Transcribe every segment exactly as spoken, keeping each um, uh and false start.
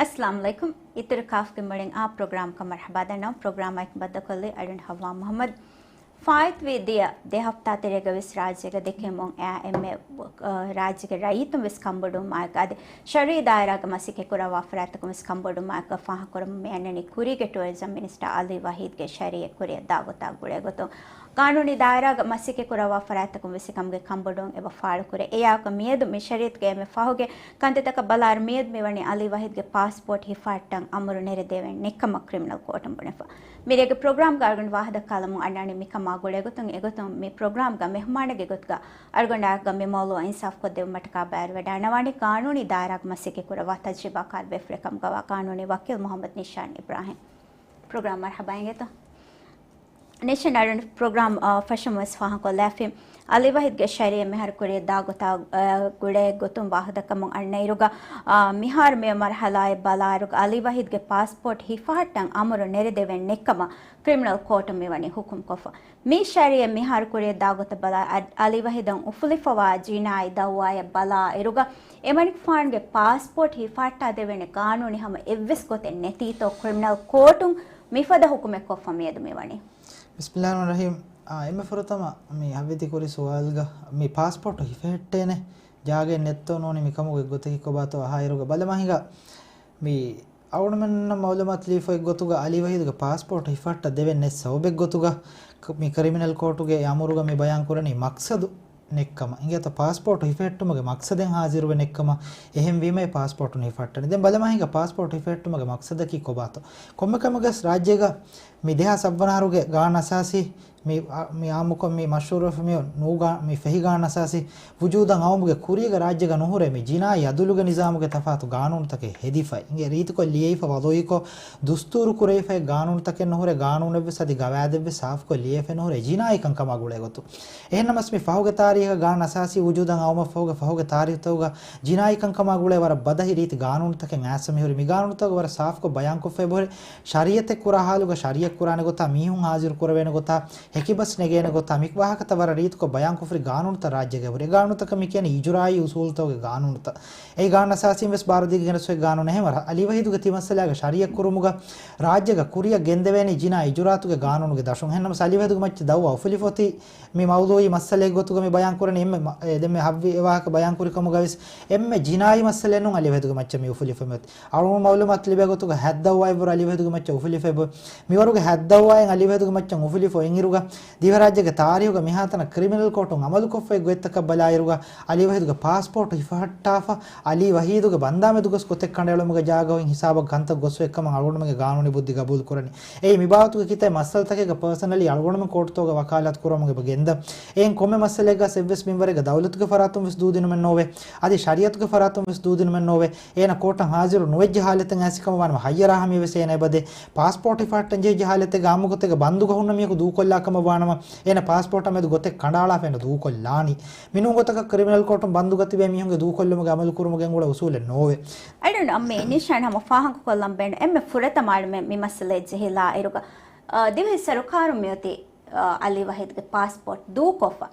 އައްސަލާމު ޢަލައިކުމް. އިތުރު ކާފްގެ މުޅިން އާ ޕްރޮގްރާމަކަށް މަރްޙަބާ ދަންނަވަން. ޕްރޮގްރާމަށް ބައްދަކޮށްލީ އަޅުން ޙައްވާ މުޙައްމަދު. ފާއިތުވި ދިޔަ ދެ ހަފްތާ ތެރޭގަ ވެސް ރާއްޖޭގަ ދެކެމުން އެ އެންމެ، އަ، ރާއްޖޭގެ ރައްޔިތުން ވެސް ކަންބޮޑުވުމާއެކު އަދި ޝަރުއީ ދާއިރާގެ މަސައްކަތް ކުރައްވާ ފަރާތްތަކުން ވެސް ކަންބޮޑުވުމާއެކު ފާހަގަކުރަމުން މި އަންނަނީ ކުރީގެ ޓުއަރިޒަމް މިނިސްޓަރ އަލީ ވަހީދްގެ ޝަރީއަތް ކުރިއަށް ދާ ގޮތާ ގުޅޭ ގޮތުން. ޤާނޫނީ ދާއިރާގަ މަސައްކަތް ކުރައްވާ ފަރާތްތަކުން ވެސް އެކަމުގެ ކަންބޮޑުވުން އެބަ ފާޅުކުރޭ. އެއާއެކު މިއަދު މި ޝަރީއަތުގެ އެންމެ ފަހުގެ ކަންތައްތަކަށް ބަލާއިރު މިއަދު މިވަނީ އަލީ ވަހީދްގެ ޕާސްޕޯޓް ހިފަހައްޓަން އަމުރު ނެރެދެވެން ނެއްކަމަށް ކްރިމިނަލް ކޯޓުން ބުނެފަ. މިރޭގެ ޕްރޮގްރާމްގަ އަޅުގަނޑު ވާހަކަ ދައްކާލަމުން އަންނާނީ މިކަމާ ގުޅޭގޮތުން. އެގޮތުން މި ޕްރޮގްރާމްގަ މެހުމާނެއްގެ ގޮތުގަ އަޅުގަނޑާއެކުގަ މި މައުޟޫޢަށް އިންސާފްކޮށްދެއްވުމަށްޓަކާ ބައިވެރިވެވަޑައިގަންނަވާނީ ޤާނޫނީ ދާއިރާގެ މަސައްކަތް ކުރައްވާ ތަޖްރިބާކާރު ބޭފުޅެއް ކަމުގަވާ ޤާނޫނީ ވަކީލް މުޙައްމަދު ނިޝާން އިބްރާހިމް. ޕްރޮގްރާމް މަރްޙަބާ އިނގޭތޯ. ނިޝާން އަޅުން ޕްރޮގްރާމް، އާ، ފަށަމުން ވެސް ފާހަގަކޮށްލާފި. އަލީ ވަހީދްގެ ޝަރީއަތް މިހާރު ކުރިއަށް ދާ ގޮތާ، އާ، ގުޅޭ ގޮތުން ވާހަކަދައްކަމުން އަންނައިރުގަ، އާ، މިހާރު މި މަރުޙަލާއަށް ބަލާއިރުގަ އަލީ ވަހީދްގެ ޕާސްޕޯޓް ހިފަހައްޓަން އަމުރު ނެރެދެވެން ނެއްކަމަށް ކްރިމިނަލް ކޯޓުން މިވަނީ ޙުކުމްކޮށްފަ. މި ޝަރީއަތް މިހާރު ކުރިއަށް ދާ ގޮތަށް ބަލާ، އަ-، އަލީ ވަހީދަށް އުފުލިފަވާ ޖިނާއީ ދައުވާއަށް ބަލާއިރުގަ، އެމަނިކުފާނުގެ ޕާސްޕޯޓް ހިފަހައްޓާދެވޭނެ ޤާނޫނީ ހަމަ އެއްވެސް ގޮތެއް ނެތީތޯ ކްރިމިނަލް ކޯޓުން މިފަދަ ޙުކުމެއް ކޮށްފަ މިއަދު މިވަނީ. ބިސްމިއްލާހި ރަޙްމާނި ރަޙީމް. އާ، އެންމެ ފުރަތަމަ މި ހަވީތި ކުރި ސުވާލުގަ މި ޕާސްޕޯޓް ހިފެހެއްޓޭނެ ޖާގައެއް ނެތްތޯ ނޫނީ މިކަމުގެ ގޮތަކީ ކޮބާތޯ އަހާއިރުގަ ބަލަމާ ހިނގާ މި އަޅުގަނޑުމެންނަށް މައުލޫމާތު ލިބިފައި ގޮތުގަ އަލީ ވަހީދުގެ ޕާސްޕޯޓް ހިފަހައްޓަ ދެވެން ނެތް ސަބަބެއް ގޮތުގަ މި ކްރިމިނަލް ކޯޓުގެ އެ އަމުރުގަ މި ބަޔާން ކުރަނީ މަޤްޞަދު ނެއްކަމަށް. އިނގޭތޯ ޕާސްޕޯޓް ހިފެހެއްޓުމުގެ މަޤްޞަދެއް ހާޒިރުވެ ނެއްކަމަށް އެހެންވީމަ އެ ޕާސްޕޯޓު ހިފަހައްޓަނީ. ދެން ބަލަމާ ހިނގާ ޕާސްޕޯޓް ހިފެހެއްޓުމުގެ މަޤްޞަދަކީ ކޮބާތޯ؟ ކޮންމެ ކަމެއްގަސް ރާއްޖޭގަ މި ދެހާސް ސައްވަނަ އަހަރުގެ ގާން އަސާސީ މި، އަ، މި އާއްމުކޮށް މި މަޝްހޫރުވެފަ މި ނޫގާ-، މި ފެހި ގާން އަސާސީ ވުޖޫދަށް އައުމުގެ ކުރީގަ ރާއްޖޭގަ ނުހުރޭ މި ޖިނާއީ އަދުލުގެ ނިޒާމުގެ ތަފާތު ގާނޫނުތަކެއް ހެދިފައި. އިނގޭ ރީތިކޮށް ލިޔެފަ ވަޟުޢީކޮށް ދުސްތޫރު ކުރެވިފައި ގާނޫނުތަކެއް ނުހުރޭ، ގާނޫނެއްވެސް އަދި ގަވާއިދެއްވެސް ސާފުކޮށް ލިޔެފައި ނުހުރޭ ޖިނާއީ ކަންކަމާ ގުޅޭ ގޮތުން. އެހެންނަމަސް މި ފަހުގެ ތާރީޚަށް ގާން އަސާސީ ވުޖޫދަށް އައުމަށް ފަހުގެ ފަހުގެ ތާރީޚުތަކުގަ ޖިނާއީ ކަންކަމާ ގުޅޭ ވަރަށް ބަދަހި ރީތި ގާނޫނުތަކެއް އައިސްފަ މިހުރި. މި ގާނޫނުތަކުގަ ވަރަށް ސާފުކޮށް ބަޔާންކޮށްފައި ބުރެ ޝަރީއަތެއް ކުރާ ހާލުގަ ޝަރީއަތް ކުރާނެ ގޮތާ މީހުން ހާޒިރު ކުރެވޭނެ ގޮތާ ހެކިބަސް ނެގޭނެ ގޮތާ މި ވާހަކަތައް ވަރަށް ރީތިކޮށް ބަޔާންކޮށްފައި ގާނޫނުތައް ރާއްޖޭގަ ހުރި. ގާނޫނުތަކަށް މި ކިޔަނީ އިޖުރާއީ އުސޫލުތަކުގެ ގާނޫނުތައް. އެއީ ގާން އަސާސީން ވެސް ބާރުދީގެން ގެނެސްފައި ގާނޫނެއް. އެހެން ވަރަށް އަލީ ވަހީދުގެ ތި މައްސަލާގެ ޝަރީއަތް ކުރުމުގަ ރާއްޖޭގަ ކުރިއަށް ގެންދެވޭނީ ޖިނާ އިޖުރާތުގެ ގާނޫނުގެ ދަށުން. އެހެންނަމަސް އަލީ ވަހީދުގެ މައްޗަށް ދައުވާ އުފުލިފަ އޮތީ މި މައުޟޫޢީ މައްސަލައެއް ގޮތުގަ މި ބަޔާން ކުރަނީ އެންމެ މަ-، އެ ދެންމެ ހައްވި އެ ވާހަކަ ބަޔާން ކުރި ކަމުގަ ވެސް އެންމެ ޖިނާއީ މައްސަލައެއް ނޫން އަލީ ވަހީދުގެ މައްޗަށް މި އުފުލިފަ މި އޮތީ. އަޅުގަނޑު މައުލޫމާތު ލިބޭ ގޮތުގަ ހަތް ދައުވާއެއްވުރެ އަލީ ވަހީދުގެ މައްޗަށް އުފުލިފައި ބު-، މިވަރުގެ ހަތް ދައުވާއެއް އަލީ ވަހީދުގެ މައްޗަށް އުފުލިފަ އޮތްއިރުގަ ދިވެހިރާއްޖޭގެ ތާރީޚުގަ މިހާތަނަށް ކްރިމިނަލް ކޯޓުން އަމަލުކޮށްފައި ގޮތްތަކަށް ބަލާއިރުގަ އަލީ ވަހީދުގެ ޕާސްޕޯޓް ހިފަހައްޓާފަ އަލީ ވަހީދުގެ ބަންދާމެދުގަސް ގޮތެއް ކަނޑައެޅުމުގެ ޖާގައިން ހިސާބަށް ކަންތައް ގޮސްފައިކަމަށް އަޅުގަނޑުމެންގެ ގާނޫނީ ބުއްދި ގަބޫލު ކުރަނީ. އެއީ މިބާވަތުގެ ކިތައް މައްސަލަތަކެއްގަ ޕާސަނަލީ އަޅުގަނޑުމެން ކޯޓުތަކުގަ ވަކާލާތު ކުރުމުގެ ގެންދަން. އެއިން ކޮންމެ މައްސަލައެއްގަސް އެއްވެސް މިންވަރެއްގަ ދައުލަތުގެ ފަރާތުން ވެސް ދޫދިނުމެއް ނޯވޭ. އަދި ޝަރީއަތުގެ ފަރާތުން ވެސް ދޫދިނުމެއް ނޯވޭ. އޭނަ ކޯޓަށް ހާޒިރު ނުވެއްޖެ ހާލަތެއް އައިސް ކަމަށް ވާނަމަ ހައްޔަރާ ހަމަޔަށް ވެސް އޭނަ އެބަދޭ. ޕާސްޕޯޓް ހިފަހައްޓަން ޖެހިއްޖެ ހާލަތެއްގަ އާއްމުގޮތެއްގަ ބަންދުގަ ހުންނަ މީހަކު ދޫކޮށްލާ ކަމަށް ވާނަމަ އޭނަ ޕާސްޕޯޓާ މެދު ގޮތެއް ކަނޑައަޅާފަ އޭނަ ދޫކޮށްލާނީ. މިނޫން ގޮތަކަށް ކްރިމިނަލް ކޯޓުން ބަންދުގަ ތިބޭ މީހުންގެ ދޫކޮށްލުމުގެ އަމަލު ކުރުމުގެ އެނގުޅެ އުސޫލެއް ނޯވޭ. އަޅުން އައްމެ ނިޝާން ހަމަ ފާހަގަކޮށްލަން ބޭނުން އެންމެ ފުރަތަމަ އަޅުމެން މި މައްސަލައެއް ޖެހިލާ އިރުގަ، އަ، ދިވެހި ސަރުކާރުން މިއޮތީ، އަ، އަލީ ވަހީދުގެ ޕާސްޕޯޓް ދޫކޮށްފަ.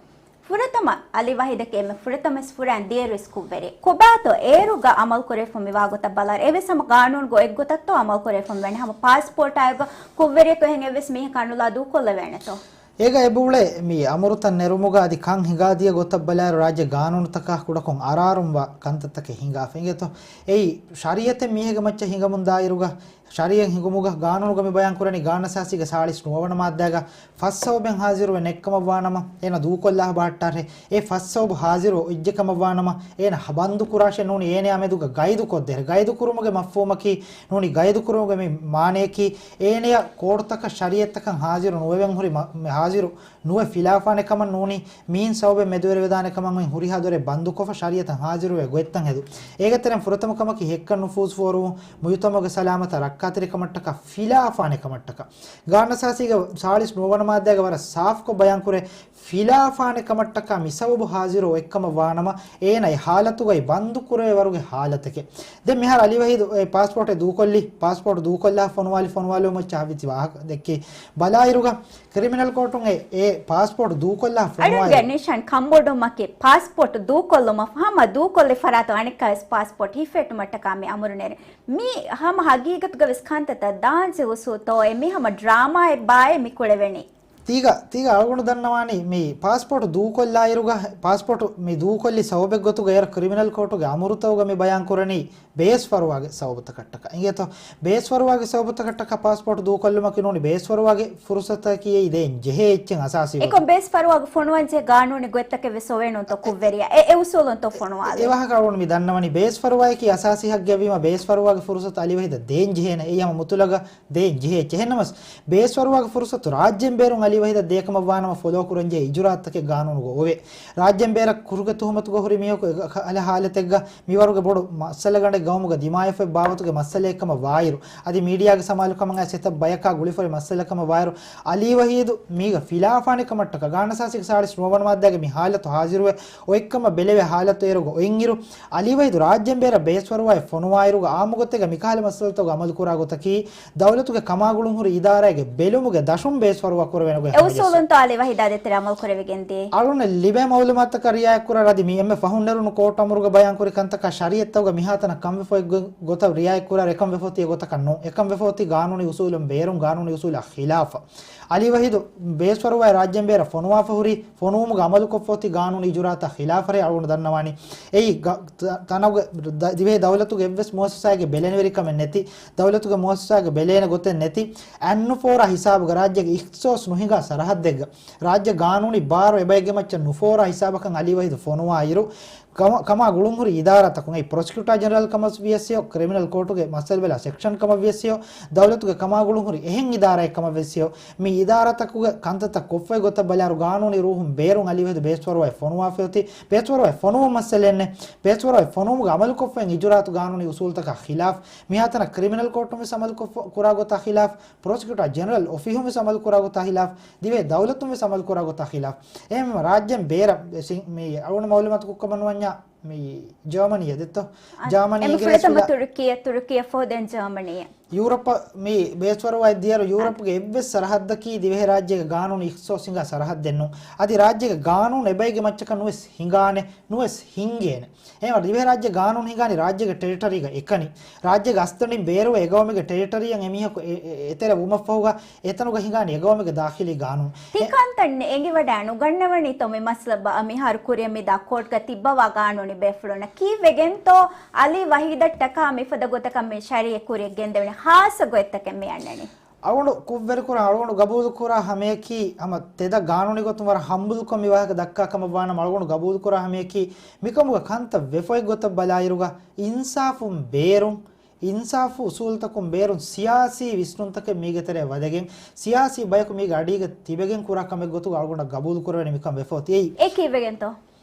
ފުރަތަމަ އަލީ ވަހީދަކީ އެންމެ ފުރަތަމަވެސް ފުރާން ދިޔައިރުވެސް ކުށްވެރި. ކޮބާތޯ އޭރުގަ އަމަލު ކުރެވިފަ މިވާ ގޮތަށް ބަލާއިރު އެވެސް ހަމަ ގާނޫނުގަ އެއްގޮތަށްތޯ އަމަލު ކުރެވިފަ މިވަނީ؟ ހަމަ ޕާސްޕޯޓާއެއްގަ ކުށްވެރިޔަކު އެހެން އެއްވެސް މީހަކަށް އަންނުލާ ދޫކޮށްލެވޭނެތޯ؟ އޭގަ އެބައުޅޭ މި އަމުރުތައް ނެރުމުގަ އަދި ކަން ހިނގާދިޔަ ގޮތަށް ބަލާއިރު ރާއްޖެ ގާނޫނުތަކާ ކުޑަކޮށް އަރާރުންވާ ކަންތައްތަކެއް ހިނގާފަ އިނގޭތޯ. އެއީ ޝަރީއަތެއް މީހެއްގެ މައްޗަށް ހިނގަމުން ދާއިރުގަ ޝަރީއަތް ހިނގުމުގަ ގާނޫނުގަ މި ބަޔާން ކުރަނީ ގާން އަސާސީގެ ސާޅީސް ނުވަވަނަ މާއްދާގަ ފަސް ސަބަބެއް ހާޒިރުވެ ނެއްކަމަށް ވާނަމަ އޭނަ ދޫކޮށްލާ ބަހައްޓާށޭ. އެ ފަސް ސަބަބު ހާޒިރު އޮތްޖެ ކަމަށް ވާނަމަ އޭނަ ބަންދު ކުރާށޭ ނޫނީ އޭނަޔާ މެދުގަ ގައިދު ކޮށްދޭށޭ. ގައިދު ކުރުމުގެ މަފްހޫމަކީ ނޫނީ ގައިދު ކުރުމުގެ މި މާނަޔަކީ އޭނަޔަށް ކޯޓުތަކަށް ޝަރީއަތްތަކަށް ހާޒިރު ނުވެވެން ހުރި މަ-، މި ހާޒިރު ނުވެ ފިލާފާނެ ކަމަށް ނޫނީ މިއިން ސަބަބެއް މެދުވެރިވެދާނެ ކަމަށް އޮތް ހުރިހާ ދޮރެއް ބަންދުކޮށްފަ ޝަރީއަތަށް ހާޒިރުވެ ގޮތްތައް ހެދުން. އޭގެ ތެރެއިން ފުރަތަމަ ކަމަކީ ހެއްކަށް ނުފޫޒު ފޯރުވުން، މުޖުތަމަޢުގެ ސަލާމަތަށް ރައް-، ކަތިރިކަމަށްޓަކާ ފިލާފާނެ ކަމަށްޓަކާ. ގާން އަސާސީގެ ސާޅީސް ނުވަ ވަނަ މާއްދާގެ ވަރަށް ސާފްކޮށް ބަޔާންކުރޭ، ފިލާފާނެ ކަމަށްޓަކާ މި ސަބަބު ހާޒިރު އޮތްކަމަށް ވާނަމަ، އޭނަ އެ ހާލަތުގައި ބަންދު ކުރެވޭ ވަރުގެ ހާލަތެކޭ. ދެން މިހާރު އަލީ ވަހީދު އެ ޕާސްޕޯޓެއް ދޫކޮށްލި، ޕާސްޕޯޓް ދޫކޮށްލާ ފޮނުވާލި، ފޮނުވާލުމަށް ޗާވިތި ވާހަކަ ދެއްކި ބަލާއިރުގަ، ކްރިމިނަލް ކޯޓުން އެ، އެ ޕާސްޕޯޓް ދޫކޮށްލާ އަޅުގެ ފޮނުވާލި. ނިޝާން ކަންބޮޑުމަކީ ޕާސްޕޯޓް ދޫކޮށްލުމަށް ހަމަ ދޫކޮށްލި ފަރާތު އަނެއްކާވެސް ޕާސްޕޯޓް ހިފެއްޓުމަށްޓަކާ މި އަމުރު ނެރެ. މީ ހަމަ ހަގީގަތުގަވެސް ކަންތައްތައް ދާންޖެހޭ އުސޫލުތޯއޭ، މީ ހަމަ ޑްރާމާއެއްބާއޭ މި ކުޅެވެނީ. ތީގަ، ތީގަ އަޅުގަނޑު ދަންނަވާނީ މި ޕާސްޕޯޓް ދޫކޮށްލާއިރުގަ، ޕާސްޕޯޓް މި ދޫކޮށްލި ސަބަބެއް ގޮތުގަ އޭރަށް ކްރިމިނަލް ކޯޓުގެ އަމުރުތަކުގަ މި ބަޔާން ކުރަނީ ބޭސްފަރުވާގެ ސަބަބުތަކަށްޓަކާ. އިނގޭތޯ؟ ބޭސްފަރުވާގެ ސަބަބުތަކަށްޓަކާ ޕާސްޕޯޓް ދޫކޮށްލުމަކީ ނޫނީ ބޭސްފަރުވާގެ ފުރުސަތަކީ އެއީ ދޭން ޖެހޭ އެއްޗެއް އަސާސީ އެކަމް ގޮތުން. ބޭސްފަރުވާގެ ފޮނުވަންޖެހޭ ގާނޫނީ ގޮތްތަކެއް ވެސް އޮވޭނޫންތޯ ކުށްވެރިޔާ؟ އެ، އެ އުސޫލުންތޯ ފޮނުވާލީ؟ އެ ވާހަކަ އަޅުގަނޑު މި ދަންނަވަނީ ބޭސްފަރުވާއަކީ އަސާސީ ހައްގެއްވީމަ ބޭސްފަރުވާގެ ފުރުސަތު އަލީވަހީދަށް ދޭން ޖެހޭނެ. އެއީ ހަމަ މުތުލަގަ ދޭން ޖެހޭ އެއްޗެއް. އެހެންނަމަސް، ބޭސްފަރުވާގެ ފުރުސަތު ރާއްޖޭން ބޭރުން އަލީވަހީދަށް ދޭކަމަށް ވާނަމަ ފޮލޯ ކުރަންޖެހޭ އިޖުރާއަތްތަކެއް ގާނޫނުގަ އޮވޭ. ރާއްޖޭން ބޭރަށް ކުށުގެ ތުހުމަތުގަ ހުރި މީހަކު އެ ކަހަލަ ހާލަތެއްގަ މިވަރުގެ ބޮޑު މައްސަލަގަނޑެއް ގައުމުގަ ދިމާވެފައި ބާވަތުގެ މައްސަލައެއްކަމަށް ވާއިރު، އަދި މީޑިއާގެ ސަމާލުކަމަށް އައިސް އެތައް ބަޔަކާ ގުޅިފަރި މައްސަލަކަމަށް ވާއިރު، އަލީވަހީދު މީގަ ފިލާފާނެ ކަމަށްޓަކާ ގާނަސާސީގެ ސާޅީސް ނުވަ ވަނަ މާއްދާގެ މި ހާލަތު ހާޒިރުވެ އޮތްކަމަށް ބެލެވޭ ހާލަތު އޭރުގަ އޮތްއިރު، އަލީވަހީދު ރާއްޖޭން ބޭރަށް ބޭސްފަރުވާއެއް ފޮނުވާއިރުގަ އާއްމުގޮތެއްގަ މިކަހަލަ މައްސަލަތަކުގަ އަމަލުކުރާ ގޮތަކީ، ދައުލަތުގެ ކަމާގުޅުންހުރި އިދާރާގެ ބެލުމުގެ ދަށުން ބޭސްފަރުވާ ކުރެވޭނެ ގޮތް އެ ހަމަޖައްސަން. އުސޫލުންތޯ އަލީވަހީދާ ދޭތެރޭ އަމަލު ކުރެވިގެންދިޔައީ؟ އަޅުގަނޑަށް ލިބޭ މައުލޫމާތަކަށް ރިއާޔަތްކުރާ އަދި މި އެންމެ ފަހުން ނެރުނު ކޯޓް އަމުރުގަ ބަޔާންކުރި ކަންތަކާ ޝަރީއަތްތަކުގަ މިހާތަނަށް ކަންވެފައި ގޮ-، ގޮތަށް ރިއާޔަތްކުރާ އެކަން ވެފައޮތީ އެގޮތަކަށް ނޫން. އެކަން ވެފައޮތީ ގާނޫނީ އުސޫލުން ބޭރުން ގާނޫނީ އުސޫލަށް ޚިލާފަށް. އަލީވަހީދު ބޭސްފަރުވާއެއް ރާއްޖޭން ބޭރަށް ފޮނުވާފަ ހުރީ، ފޮނުވުމުގަ އަމަލުކޮށްފައޮތީ ގާނޫނީ އިޖުރާއަތާ ޚިލާފަށޭ. އަޅުގަނޑު ދަންނަވާނީ އެއީ ގަ-، ތަ-، ތަނަވުގެ ދަ-، ދިވެހި ދައުލަތުގެ އެއްވެސް މުއައްސަސާއެއްގެ ބެލެނިވެރިކަމެއް ނެތި، ދައުލަތުގެ މުއައްސަސާގެ ބެލޭނެ ގޮތެއް ނެތި، އަތްނުފޯރާ ހިސާބުގަ ރާއްޖޭގެ އިޚްތިޞާޞް ނުހިނގާ ސަރަހައްދެއްގަ، ރާއްޖެ ގާނޫނީ ބާރު އެބައެއްގެ މައްޗަށް ނުފޯރާ ހިސާބަކަށް އަލީވަހީދު ފޮނުވާއިރު، ކަމާ، ކަމާ ގުޅުންހުރި އިދާރާތަކުން، އެއީ ޕްރޮސިކިއުޓާ ޖެނެރަލް ކަމަށް ވިޔަސް ހެޔޮ، ކްރިމިނަލް ކޯޓުގެ މައްސަލަ ބަލާ ސެކްޝަން ކަމަށް ވިޔަސް ހެޔޮ، ދައުލަތުގެ ކަމާ ގުޅުންހުރި އެހެން އިދާރާއެއް ކަމަށް ވިޔަސް ހެޔޮ، މި އިދާރާތަކުގެ ކަންތައްތައް ކޮށްފައި ގޮތަށް ބަލާއިރު، ގާނޫނީ ރޫހުން ބޭރުން އަލީވަހީދު ބޭސްފަރުވާއެއް ފޮނުވާފައޮތީ، ބޭސްފަރުވާއެއް ފޮނުވުން މައްސަލައެއް ނެތް، ބޭސްފަރުވާއެއް ފޮނުވުމުގަ އަމަލުކޮށްފައި އިޖުރާއަތު ގާނޫނީ އުސޫލުތަކާ ޚިލާފް، މިހާތަނަށް ކްރިމިނަލް ކޯޓުން ވެސް އަމަލުކޮށްފަ-، ކުރާ ގޮތާ ޚިލާފް، ޕްރޮސިކިއުޓާ ޖެނެރަލް އޮފީހުން ވެސް އަމަލު ކުރާ ގޮތާ ޚިލާފް، ދިވެހި ދައުލަތުން ވެސް އަމަލު ކުރާ ގޮތާ ޚިލާފް. އެހެންވީމަ ރާއްޖޭން ބޭރަށް ވެސް މި އަޅުގަނޑު މައުލޫމާތު ކުރައްވަން ވަންޏާ، މި ޖާމަނީއަށް ދެއްތޯ؟ އަ، ޖާމަނީ އެންމެ އިނގިރޭސި ފުރަތަމަ ފިލާ-، ތުރުކީއަށް، ތުރުކީއަށް ފަހު ދެން ޖާމަނީއަށް. ޔޫރަޕަށް މި ބޭސްފަރުވާއެއް ދިޔައިރު، ޔޫރަޕުގެ އެއްވެސް ސަރަހައްދަކީ ދިވެހިރާއްޖޭގެ ގާނޫނު އިޚްތިޞާޞް ހިނގާ ސަރަހައްދެއް ނޫން. އަދި ރާއްޖޭގެ ގާނޫނު އެބައިގެ މައްޗަކަށް ނުވެސް ހިނގާނެ، ނުވެސް ހިނގޭނެ. އެހެންވީމަ ދިވެހިރާއްޖޭގެ ގާނޫނު ހިނގާނީ ރާއްޖޭގެ ޓެރިޓަރީގަ އެކަނި. ރާއްޖޭގެ އަސްތަނޑިން ބޭރުވެ އެގައުމުގެ ޓެރިޓަރީއަށް އެމީހަކު އެ-، އެ-، އެތެރެ ވުމަށްފަހުގަ އެތަނުގަ ހިނގާނީ އެގައުމުގެ ދާޚިލީ ގާނޫނު. ތި އެ- ކަންތައް އެނގިވަޑައި ނުގަންނަވަނީތޯ މި މައްސަލަ ބަ-، މިހާރު ކުރިއަށް މިދާ ކޯޓްގަ ތިއްބަވާ ގާނޫނީ ބޭފުޅުންނަށް؟ ކީއްވެގެންތޯ އަލީ ވަހީދަށްޓަކާ މިފަދަ ގޮތަކަށް މި ޝަރީއަތް ކުރިއަށް ގެންދެވުނީ؟ ހާއްސަ ގޮތްތަކެއް މި އަންނަނީ. އަޅުގަނޑު ކުށްވެރިކުރާ، އަޅުގަނޑު ގަބޫލުކުރާ ހަމަޔަކީ، ހަމަ ތެދަށް ގާނޫނީ ގޮތުން ވަރަށް ހަމްބުލުކޮށް މި ވާހަކަ ދައްކާ ކަމަށް ވާނަމަ، އަޅުގަނޑު ގަބޫލުކުރާ ހަމަޔަކީ، މިކަމުގަ ކަންތައް ވެފައި ގޮތަށް ބަލާއިރުގަ، އިންސާފުން ބޭރުން، އިންސާފު އުސޫލުތަކުން ބޭރުން ސިޔާސީ ވިސްނުންތަކެއް މީގެ ތެރެއަށް ވަދެގެން، ސިޔާސީ ބަޔަކު މީގެ އަޑީގަ ތިބެގެން ކުރާ ކަމެއް ގޮތުގަ އަޅުގަނޑަށް ގަބޫލު ކުރެވޭނެ މިކަން ވެފަ އޮތީ. އެއީ. އެ ކީއްވެގެންތޯ؟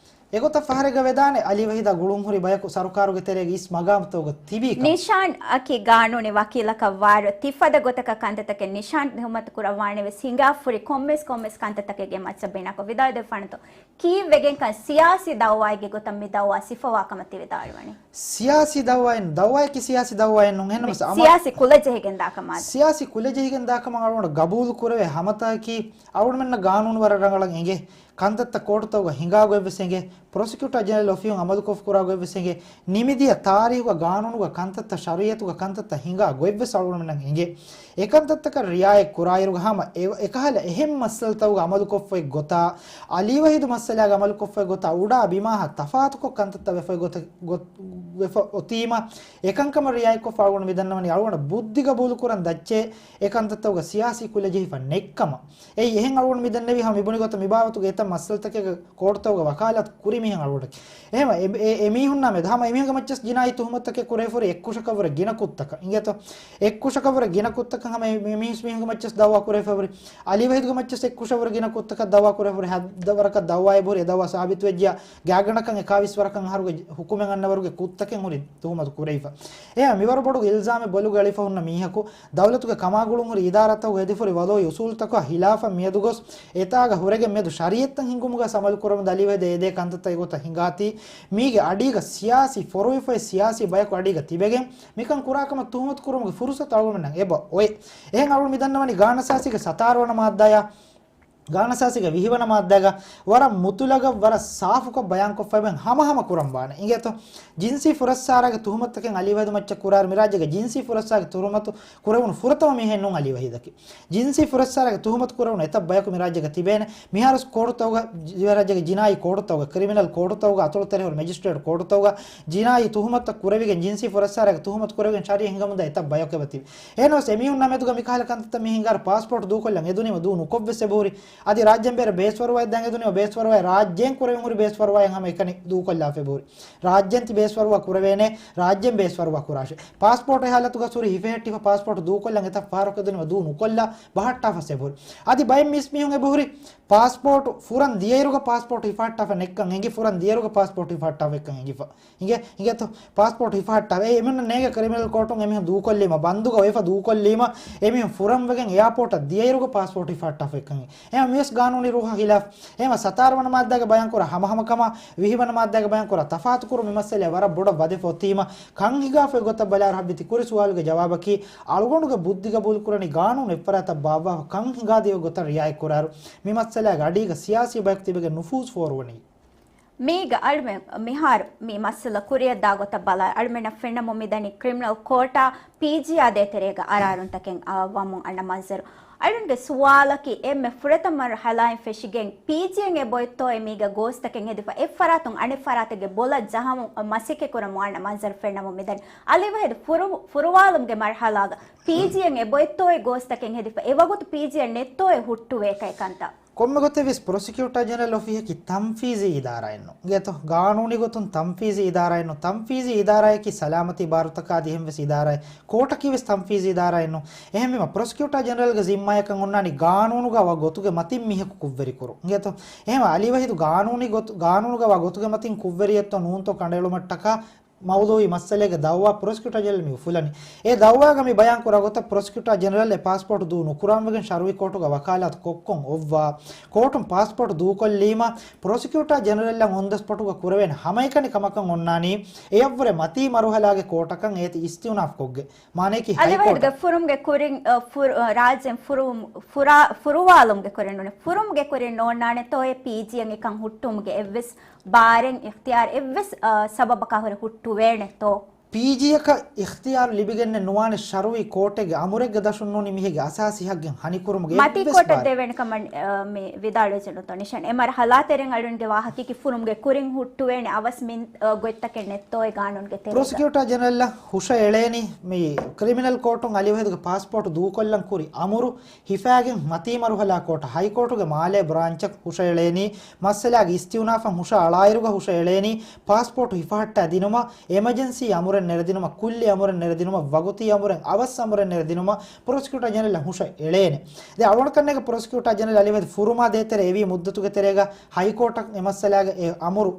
އެގޮތަށް ފަހަރެއްގަ ވެދާނެ އަލީ ވަހީދާ ގުޅުންހުރި ބަޔަކު ސަރުކާރުގެ ތެރޭގަ އިސް މަގާމްތަކުގަ ތިބީ ކަމަށް. ނިޝާން އަކީ ގާނޫނީ ވަކީލަކަށް ވާއިރު، ތިފަދަ ގޮތަކަށް ކަންތައްތަކެއް ނިޝާން ތުހުމަތު ކުރައްވާނެ ވެސް ހިނގާފަ ހުރި ކޮންމެސް ކޮންމެސް ކަންތައްތަކެއްގެ މައްޗަށް ބިނާކޮށް ވިދާޅުވެފާނެތޯ؟ ކީއްވެގެންކަން ސިޔާސީ ދައުވާއެއްގެ ގޮތަށް މި ދައުވާ ސިފަވާ ކަމަށް ތި ވިދާޅުވަނީ؟ ސިޔާސީ ދައުވާއެއް، ދައުވާއަކީ ސިޔާސީ ދައުވާއެއް ނޫން. އެހެންނަމަ މި ސަ-، އަމަ-، ސިޔާސީ ކުލަ ޖެހިގެން ދާ ކަމާ. ސިޔާސީ ކުލަ ޖެހިގެން ދާ ކަމަށް އަޅުގަނޑު ގަބޫލު ކުރެވޭ ހަމަތަކަކީ، އަޅުގަނޑުމެންނަށް ގާނޫނު ވަރަށް ރަނގަޅަށް އެނގޭ. ކަންތައްތައް ކޯޓުތަކުގަ ހިނގާ ގޮތްވެސް އެނގޭ. ޕްރޮސިކިއުޓާ ޖެނެރަލް އޮފީހުން އަމަލުކޮށްފަ ކުރާ ގޮތްވެސް އެނގޭ. ނިމިދިޔަ ތާރީހުގަ ގާނޫނުގަ ކަންތައްތައް، ޝަރީއަތުގަ ކަންތައްތައް ހިނގާ ގޮތްވެސް އަޅުގަނޑުމެންނަށް އެނގޭ. އެކަންތައްތަކަށް ރިއާޔަތް ކުރާއިރުގަ ހަމަ އެ-، އެކަހަލަ އެހެން މައްސަލަތަކުގަ އަމަލުކޮށްފައި ގޮތާ، އަލީ ވަހީދު މައްސަލާގަ އަމަލުކޮށްފައި ގޮތާ، އުޑާ ބިމާހާ ތަފާތުކޮށް ކަންތައްތައް ވެފައި ގޮތަށް، ގޮތް-، ވެފަ އޮތީމަ، އެކަންކަމަށް ރިއާޔަތްކޮށްފަ އަޅުގަނޑު މިދަންނަވަނީ އަޅުގަނޑަށް ބުއްދި ގަބޫލުކުރަން ދައްޗޭ އެކަންތައްތަކުގަ ސިޔާސީ ކުލަ ޖެހިފަ ނެތްކަމަށް. އެއީ އެހެން އަޅުގަނޑު މިދަންނެވީ ހަމަ މިބުނި ގޮތަށް މިބާވަތުގެ އެތައް މައްސަލަތަކެއްގެ ކޯޓުތަކުގަ ވަކާލާތު ކުރި މީހުން އަޅުގަނޑަކީ. އެހެންވެ، އެ، އެ، އެ މީހުންނާ މެދު ހަމަ އެމީހުންގެ މައްޗަސް ޖިނާއީ ތުހުމަތުތަކެއް ކުރެވިފަ ހުރި އެއްކުށަކަށްވުރެ ގިނަ ކުށްތަކަށް އިނގޭތޯ؟ އެއްކުށަކަށްވުރެ ގިނަ ކުށްތަކަށް ހަމަ އެ މީ-، މީސް މީހުންގެ މައްޗަސް ދައުވާ ކުރެވިފަ ހުރި. އަލީ ވަހީދުގެ މައްޗަސް އެއްކުށަށްވުރެ ގިނަ ކުށްތަކަށް ދައުވާ ކުރެވިފަ ހުރި. ހައްދަ ވަރަކަށް ދައުވާ އެބަހުރި. އެ ދައުވާ ސާބިތުވެއްޖިޔާ ގާތްގަނޑަކަށް އެ ކާވީސް ވަރަކަށް އަހަރުގެ ހުކުމެއް އަންނަވަރުގެ ކުށްތަކެއް ހުރި ތުހުމަތު ކުރެވިފަ. އެހެން މިވަރު ބޮޑު އިލްޒާމެއް ބޮލުގަ އެޅިފަ ހުންނަ މީހަކު ދައުލަތުގެ ކަމާގުޅުން ހުރި އިދާރާތަކުގަ ހެދިފަ ހުރި ވަލޯއި އުސޫލުތަކާ ހިލާފަށް މިއަދުގޮސް އެތާގަ ހުރެގެން މިއަދު ޝަރީއަތްތައް ހިންގުމުގަ އަމަލު ކުރަމުން އަލީ ވަހީދު އެދޭ ކަންތައްތައް އެގޮތަށް ހިނގާތީ، މީގެ އަޑީގަ ސިޔާސީ ފޮރުވިފައި ސިޔާސީ ބަޔަކު އަޑީގަ ތިބެގެން މިކަން ކުރާކަމަށް ތުހުމަތު ކުރުމުގެ ފުރުސަތު އަޅުގަނޑުމެންނަށް އެބަ އޮތް. އެހެން އަޅުގަނޑު މި ދަންނަވަނީ ގާނަސާސީގެ ސަތާރަ ވަނަ މާއްދާޔާ، ގާނަސާސީގެ ވިހި ވަނަ މާއްދާގަ ވަރަށް މުތުލަގަށް ވަރަށް ސާފުކޮށް ބަޔާންކޮށްފައި އެބަ ހަމަހަމަ ކުރަން ވާނެ. އިނގޭތޯ؟ ޖިންސީ ފުރައްސާރާގެ ތުހުމަތުތަކެއް އަލީ ވަހީދު މައްޗަށް ކުރާއިރު މިރާއްޖޭގެ ޖިންސީ ފުރައްސާރާގެ ތުހުމަތު ކުރެވުނު ފުރަތަމަ މީހެއް ނޫން އަލީ ވަހީދަކީ. ޖިންސީ ފުރައްސާރާގެ ތުހުމަތު ކުރެވުނު އެތައް ބަޔަކު މިރާއްޖޭގަ ތިބޭނެ. މިހާރު ކޯޓުތަކުގަ، ދިވެހިރާއްޖޭގެ ޖިނާއީ ކޯޓުތަކުގަ، ކްރިމިނަލް ކޯޓުތަކުގަ، އަތޮޅުތެރޭ ހުރި މެޖިސްޓްރޭޓް ކޯޓުތަކުގަ ޖިނާއީ ތުހުމަތުތައް ކުރެވިގެން، ޖިންސީ ފުރައްސާރާގެ ތުހުމަތު ކުރެވިގެން ޝަރީއަތް ހިނގަމުންދާ އެތައް ބަޔަކު އެބަ ތިބި. އެހެނަސް އެމީހުންނާ މެދުގަ މިކަހަލަ ކަންތައްތައް މި ހިނގާއިރު ޕާސްޕޯޓް ދޫކޮށްލަން އެދުނީމަ ދޫ ނުކޮށްވެސް އެބަހުރި. އަދި ރާއްޖޭން ބޭރަށް ބޭސްފަރުވާއެއް ދާން އެދުނީމަ ބޭސްފަރުވާއެއް ރާއްޖޭން ކުރެވެން ހުރި ބޭސްފަރުވާއެއް ހަމަ އެކަނި ދޫކޮށްލާފަ އެބަހުރި. ރާއްޖޭން ތި ބޭސްފަރުވާ ކުރެވޭނެ، ރާއްޖޭން ބޭސްފަރުވާ ކުރާށޭ. ޕާސްޕޯޓް އެ ހާލަތުގަ ހުރި ހިފެހެއްޓިފަ ޕާސްޕޯޓް ދޫކޮށްލަން އެތައް ފަހަރަކު އެދުނީމަ ދޫ ނުކޮށްލާ ބަހައްޓާފަސް އެބަހުރި. އަދި ބައެއް މީސް މީހުން އެބަހުރި ޕާސްޕޯޓު ފުރަން ދިޔައިރުގަ ޕާސްޕޯޓު ހިފަހައްޓާފަ ނެތްކަން އެނގި، ފުރަން ދިޔައިރުގަ ޕާސްޕޯޓު ހިފަހައްޓާފަ ނެތްކަން އެނގިފަ. އިނގޭ، އިނގޭތޯ؟ ޕާސްޕޯޓް ހިފަހައްޓާ. އެ އެމީހުންނަށް ނޭނގޭ ކްރިމިނަލް ކޯޓުން އެމީހުން ދޫކޮށްލީމަ، ބަންދުގަ އޮތްފަ ދޫކޮށްލީމަ، އެމީހުން ފުރަންވެގެން އެއާޕޯޓަށް ދިޔައިރުގަ ޕާސްޕޯޓް ހިފަހައްޓާފަ އެކަން. އެހެން މިވެސް ގާނޫނީ ރޫހާ ހިލާފް. އެހެން ސަތާރަ ވަނަ މާއްދާގަ ބަޔާންކުރާ ހަމަހަމަކަމާ، ވިހި ވަނަ މާއްދާގަ ބަޔާންކުރާ ތަފާތުކުރުން މި މައްސަލައަށް ވަރަށް ބޮޑަށް ވަދެފަ އޮތީމަ، ކަން ހިނގާފަ އޮތް ގޮތަށް ބަލާއިރު ހައްވި ތި ކުރި ސުވާލުގެ ޖަވާބަކީ، އަޅުގަނޑުގެ ބުއްދި ގަބޫލުކުރަނީ ގާނޫނު އެއްފަރާތަށް ބާއްވާފަ ކަން ހިނގާދިޔަ ގޮތަށް ރިއާޔަތްކުރާއިރު، މި މައްސަލައިގެ އަޑީގަ ސިޔާސީ ބަޔަކު ތިބެގެން ނުފޫޒު ފޯރުވަނީ. މީގަ އަޅުމެން މިހާރު މި މައްސަލަ ކުރިއަށްދާ ގޮތަށް ބަލާ، އަޅުމެންނަށް ފެންނަމުން މިދަނީ ކްރިމިނަލް ކޯޓާ ޕީޖީއާ ދޭތެރޭގަ އަރާރުންތަކެއް އަ، ވަމުން އަންނަ މަންޒަރު. އަޅުންގެ ސުވާލަކީ، އެންމެ ފުރަތަމަ މަރުހަލާއިން ފެށިގެން ޕީޖީއެއް އެބައޮތްތޯއޭ މީގަ ގޯސްތަކެއް ހެދިފަ، އެއްފަރާތުން އަނެއްފަރާތެއްގެ ބޮލަށް ޖަހަމުން މަސައްކަތްކުރަމުން އަންނަ މަންޒަރު ފެންނަމުން މިދަނީ. އަލީ ވަހީދު ފުރު-، ފުރުވާލުމުގެ މަރުހަލާގަ ޕީޖީއެއް އެބައޮތްތޯއޭ ގޯސްތަކެއް ހެދިފަ، އެވަގުތު ޕީޖީއެއް ނެތްތޯއޭ ހުއްޓުވޭކައި ކަންތައް. ކޮންމެ ގޮތެއްވެސް ޕްރޮސިކިއުޓާ ޖެނެރަލް އޮފީހަކީ ތަންފީޒީ އިދާރާއެއްނު. އިނގޭތޯ؟ ގާނޫނީ ގޮތުން ތަންފީޒީ އިދާރާއެއްނު. ތަންފީޒީ އިދާރާއަކީ ސަލާމަތީ ބާރުތަކާ އަދި އެހެންވެސް އިދާރާއެއް. ކޯޓަކީވެސް ތަންފީޒީ އިދާރާއެއްނު. އެހެންވީމަ، ޕްރޮސިކިއުޓާ ޖެނެރަލްގެ ޒިންމާޔަކަށް އޮންނާނީ ގާނޫނުގަ ވާ ގޮތުގެ މަތިން މީހަކު ކުށްވެރިކުރުން. އިނގޭތޯ؟ އެހެންވެ، އަލީ ވަހީދު ގާނޫނީ ގޮތު-، ގާނޫނުގަ ވާ ގޮތުގެ މަތިން ކުށްވެރިއެއްތޯ ނޫންތޯ ކަނޑައެޅުމަށްޓަކާ، މައުޟޫޢީ މައްސަލައިގެ ދައުވާ ޕްރޮސިކިއުޓާ ޖެނެރަލް މި އުފުލަނީ. އެ ދައުވާގަ މި ބަޔާން ކުރާ ގޮތަށް، ޕްރޮސިކިއުޓާ ޖެނެރަލް އެ ޕާސްޕޯޓް ދޫ ނުކުރާން ވެގެން ޝަރުއީ ކޯޓުގަ ވަކާލާތު ކޮށްކޮށް އޮއްވާ. ކޯޓުން ޕާސްޕޯޓް ދޫކޮށްލީމަ، ޕްރޮސިކިއުޓާ ޖެނެރަލްއަށް އޮން ދަސް ޕޮޓުގަ ކުރެވޭނެ ހަމައެކަނި ކަމަކަށް އޮންނާނީ، އެއަށްވުރެ މަތީ މަރުހަލާގެ ކޯޓަކަށް އޭތި އިސްތިއުނާފް ކޮށްގެ. މާނައަކީ އަލިވަހިދުގެ ހައިކޯޓަށް. ފުރުމުގެ ކުރިން، އަ، ފުރު-، އަ، ރާއްޖޭން ފުރުވުމު-، ފުރާ-، ފުރުވާލުމުގެ ކުރިން ނޫނޭ. ފުރުމުގެ ކުރިން ނޯންނާނެތޯއޭ ޕީޖީއެއް އެކަން ހުއްޓުވުމުގެ އެއްވެސް ބާރެއް، އިޚްތިޔާރެއް އެއްވެސް، އަ، ސަބަބަކާ ހުރެ ހުއްޓުވޭނެތޯ؟ ޕީޖީއަކަށް އިޚްތިޔާރު ލިބިގެންނެއް ނުވާނެ ޝަރުއީ ކޯޓެއްގެ އަމުރެއްގެ ދަށުން ނޫނީ މީހެއްގެ އަސާސީ ހައްގެއް ހަނިކުރުމުގެ މަތީ އެއްވެސް ކޯޓަށް ބާރެއް. ދެވޭނެ ކަމަށް، އަ، މި ވިދާޅުވެއްޖެނުތޯ ނިޝާން؟ އެ މަރުހަލާ ތެރެއިން އަޅުންގެ ވާހަކައަކީ ފުރުމުގެ ކުރިން ހުއްޓުވޭނެ އަވަސް މިން، އަ، ގޮތްތަކެއް ނެތްތޯއޭ ގާނޫނުގެ ތެރޭގަ. ޕްރޮސިކިއުޓާ ޖެނެރަލްއަށް ހުށައެޅޭނީ މި ކްރިމިނަލް ކޯޓުން އަލިވަހިދުގެ ޕާސްޕޯޓް ދޫކޮށްލަން ކުރި އަމުރު ހިފާގެން މަތީ މަރުހަލާ ކޯޓަށް ހައިކޯޓުގެ މާލޭ ބްރާންޗަށް ހުށައެޅޭނީ، މައްސަލާގެ އިސްތިއުނާފަށް ހުށައަޅާއިރުގަ ހުށައެޅޭނީ، ޕާސްޕޯޓު ހިފަހައްޓާ ދިނުމަށް، އެމަޖެންސީ އަމުރެއް ނެރެދިނުމަށް، ކުއްލި އަމުރެއް ނެރެދިނުމަށް، ވަގުތީ އަމުރެއް، އަވަސް އަމުރެއް ނެރެދިނުމަށް ޕްރޮސިކިއުޓާ ޖެނެރަލްއަށް ހުށައެޅޭނެ. ދެން އަޅުގަނޑު ކަންނޭނގެ ޕްރޮސިކިއުޓާ ޖެނެރަލް އަލިވަހިދު ފުރުމާ ދޭތެރޭ އެވީ މުއްދަތުގެ ތެރޭގަ ހައިކޯޓަށް އެ މައްސަލާގެ އެ އަމުރު،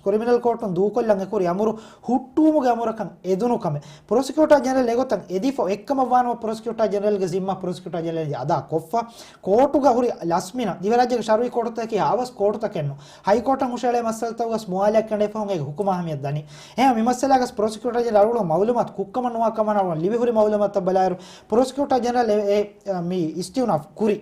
ކްރިމިނަލް ކޯޓުން ދޫކޮށްލަން އެކުރި އަމުރު ހުއްޓުވުމުގެ އަމުރަކަށް އެދުނު ކަމެއް. ޕްރޮސިކިއުޓާ ޖެނެރަލް އެގޮތަށް އެދިފަ އެއްކަމަށް ވާނަމަ، ޕްރޮސިކިއުޓާ ޖެނެރަލްގެ ޒިންމާ ޕްރޮސިކިއުޓާ ޖެނެރަލް އަދާ ކޮށްފަ، ކޯޓުގަ ހުރި ލަސްމިނަ، ދިވެހިރާއްޖޭގެ ޝަރުއީ ކޯޓުތަކަކީ އަވަސް ކޯޓުތަކެއްނު. ހައިކޯޓަށް ހުށައެޅޭ މައްސަލަތަކުގަސް މުވާލައަށް ކެނޑޭފަ ހުން އޭގެ ހުކުމާ އަހައްމިޔަތު ދަނީ. އެހެން މި މައްސަލާގަސް ޕްރޮސިކިއުޓާ ޖެނެރަލް އަޅުގަނޑު މައުލޫމާތު ކުއްކަމަށް ނުވާ ކަމަށް އަޅުގަނޑު ލިބި ހުރި މައުލޫމާތަށް ބަލާއިރު، ޕްރޮސިކިއުޓާ ޖެނެރަލް އެ، އެ، އެ، މި އިސްތިއުނާފް ކުރި.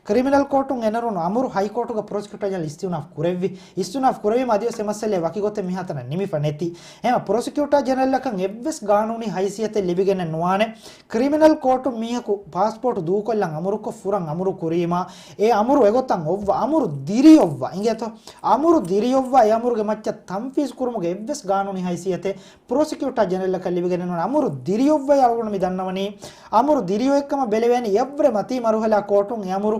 ކްރިމިނަލް ކޯޓުން އެނެރުނު އަމުރު ހައިކޯޓުގަ ޕްރޮސިކިއުޓާ ޖެނެރަލް އިސްތިއުނާފް ކުރެއްވި. އިސްތިއުނާފް ކުރެވީމަ އަދިވެސް އެ މައްސަލައެއް ވަކި ގޮތެއް މިހާތަނަށް ނިމިފަ ނެތި. އެހެން ޕްރޮސިކިއުޓާ ޖެނެރަލްއަކަށް އެއްވެސް ގާނޫނީ ހައިސިއްޔަތެއް ލިބިގެންނެއް ނުވާނެ. ކްރިމިނަލް ކޯޓުން މީހަކު ޕާސްޕޯޓު ދޫކޮށްލަން އަމުރުކޮށް ފުރަން އަމުރު ކުރީމާ، އެ އަމުރު އެގޮތަށް އޮއްވާ، އަމުރު ދިރިއޮއްވާ، އިނގޭތޯ؟ އަމުރު ދިރިއޮއްވާ އެ އަމުރުގެ މައްޗަށް ތަންފީޒް ކުރުމުގެ އެއްވެސް ގާނޫނީ ހައިސިއްޔަތެއް ޕްރޮސިކިއުޓާ ޖެނެރަލްއަކަށް ލިބިގެން ނުވާނެ. އަމުރު ދިރިއޮއްވައި އަޅުގަނޑު މި ދަންނަވަނީ، އަމުރު ދިރިއޮތްކަމަށް ބެލެވޭނީ އެއަށްވުރެ މަތީ މަރުހަލާ ކޯޓުން އެ އަމުރު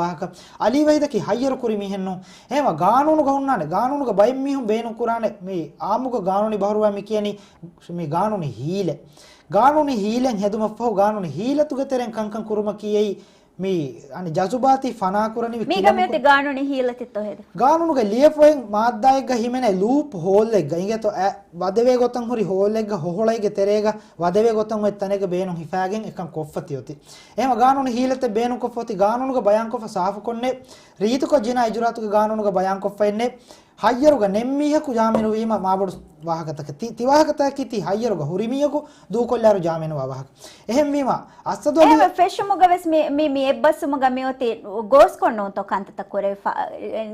ވާހަކަ. އަލީ ވަހީދަކީ ހައްޔަރު ކުރި މީހެއް ނޫން. އެހެމަ ގާނޫނުގަ ހުންނާނެ، ގާނޫނުގަ ބައެއް މީހުން ބޭނުން ކުރާނެ، މި އާއްމުގަ ގާނޫނީ ބަހުރުވާ މި ކިޔަނީ މި ގާނޫނީ ހީލަތް. ގާނޫނީ ހީލަތް ހެދުމަށްފަހު ގާނޫނީ ހީލަތުގެ ތެރެއިން ކަންކަން ކުރުމަކީ އެއީ މި އަނެއް ޖަޒުބާތީ ފަނާކުރަނިވި މީގަ ކިލަމުކު- މިއޮތީ ގާނޫނީ ހީލަތެއްތޯ ހެދު؟ ގާނޫނުގެ ލިޔެފައި މާއްދާއެއްގަ ހިމެނޭ ލޫޕް ހޯލްއެއްގަ އިނގޭތޯ، އަ، ވަދެވޭ ގޮތަށް ހުރި ހޯލްއެއްގަ ހޮހޮޅައިގެ ތެރޭގަ ވަދެވޭ ގޮތަށް އޮތް ތަނެއްގަ ބޭނުން ހިފާގެން އެކަން ކޮށްފަ ތިއޮތީ. އެހެމަ ގާނޫނީ ހީލަތެއް ބޭނުންކޮށްފަ އޮތީ ގާނޫނުގަ ބަޔާންކޮށްފަ ސާފުކޮށްނެ، ރީތިކޮށް ޖިނާ އިޖުރާތުގެ ގާނޫނުގަ ބަޔާންކޮށްފައެއްނެ. ހައްޔަރުގަ ނެތް މީހަކު ޖާމިނުވީމަ މާބޮޑު ވާހަކަތަކެއް. ތި، ތި ވާހަކަތަކަކީ ތި ހައްޔަރުގަ ހުރި މީހަކު ދޫކޮށްލާއިރު ޖާމިނުވާ ވާހަކަ. އެހެންވީމަ، އައްސަދު އަލީ އެހެން ފެށުމުގަ ވެސް މި، މި، މި އެއްބަސްވުމުގަ މިއޮތީ ގޯސްކޮށް ނޫންތޯ ކަންތައްތައް ކުރެވިފަ،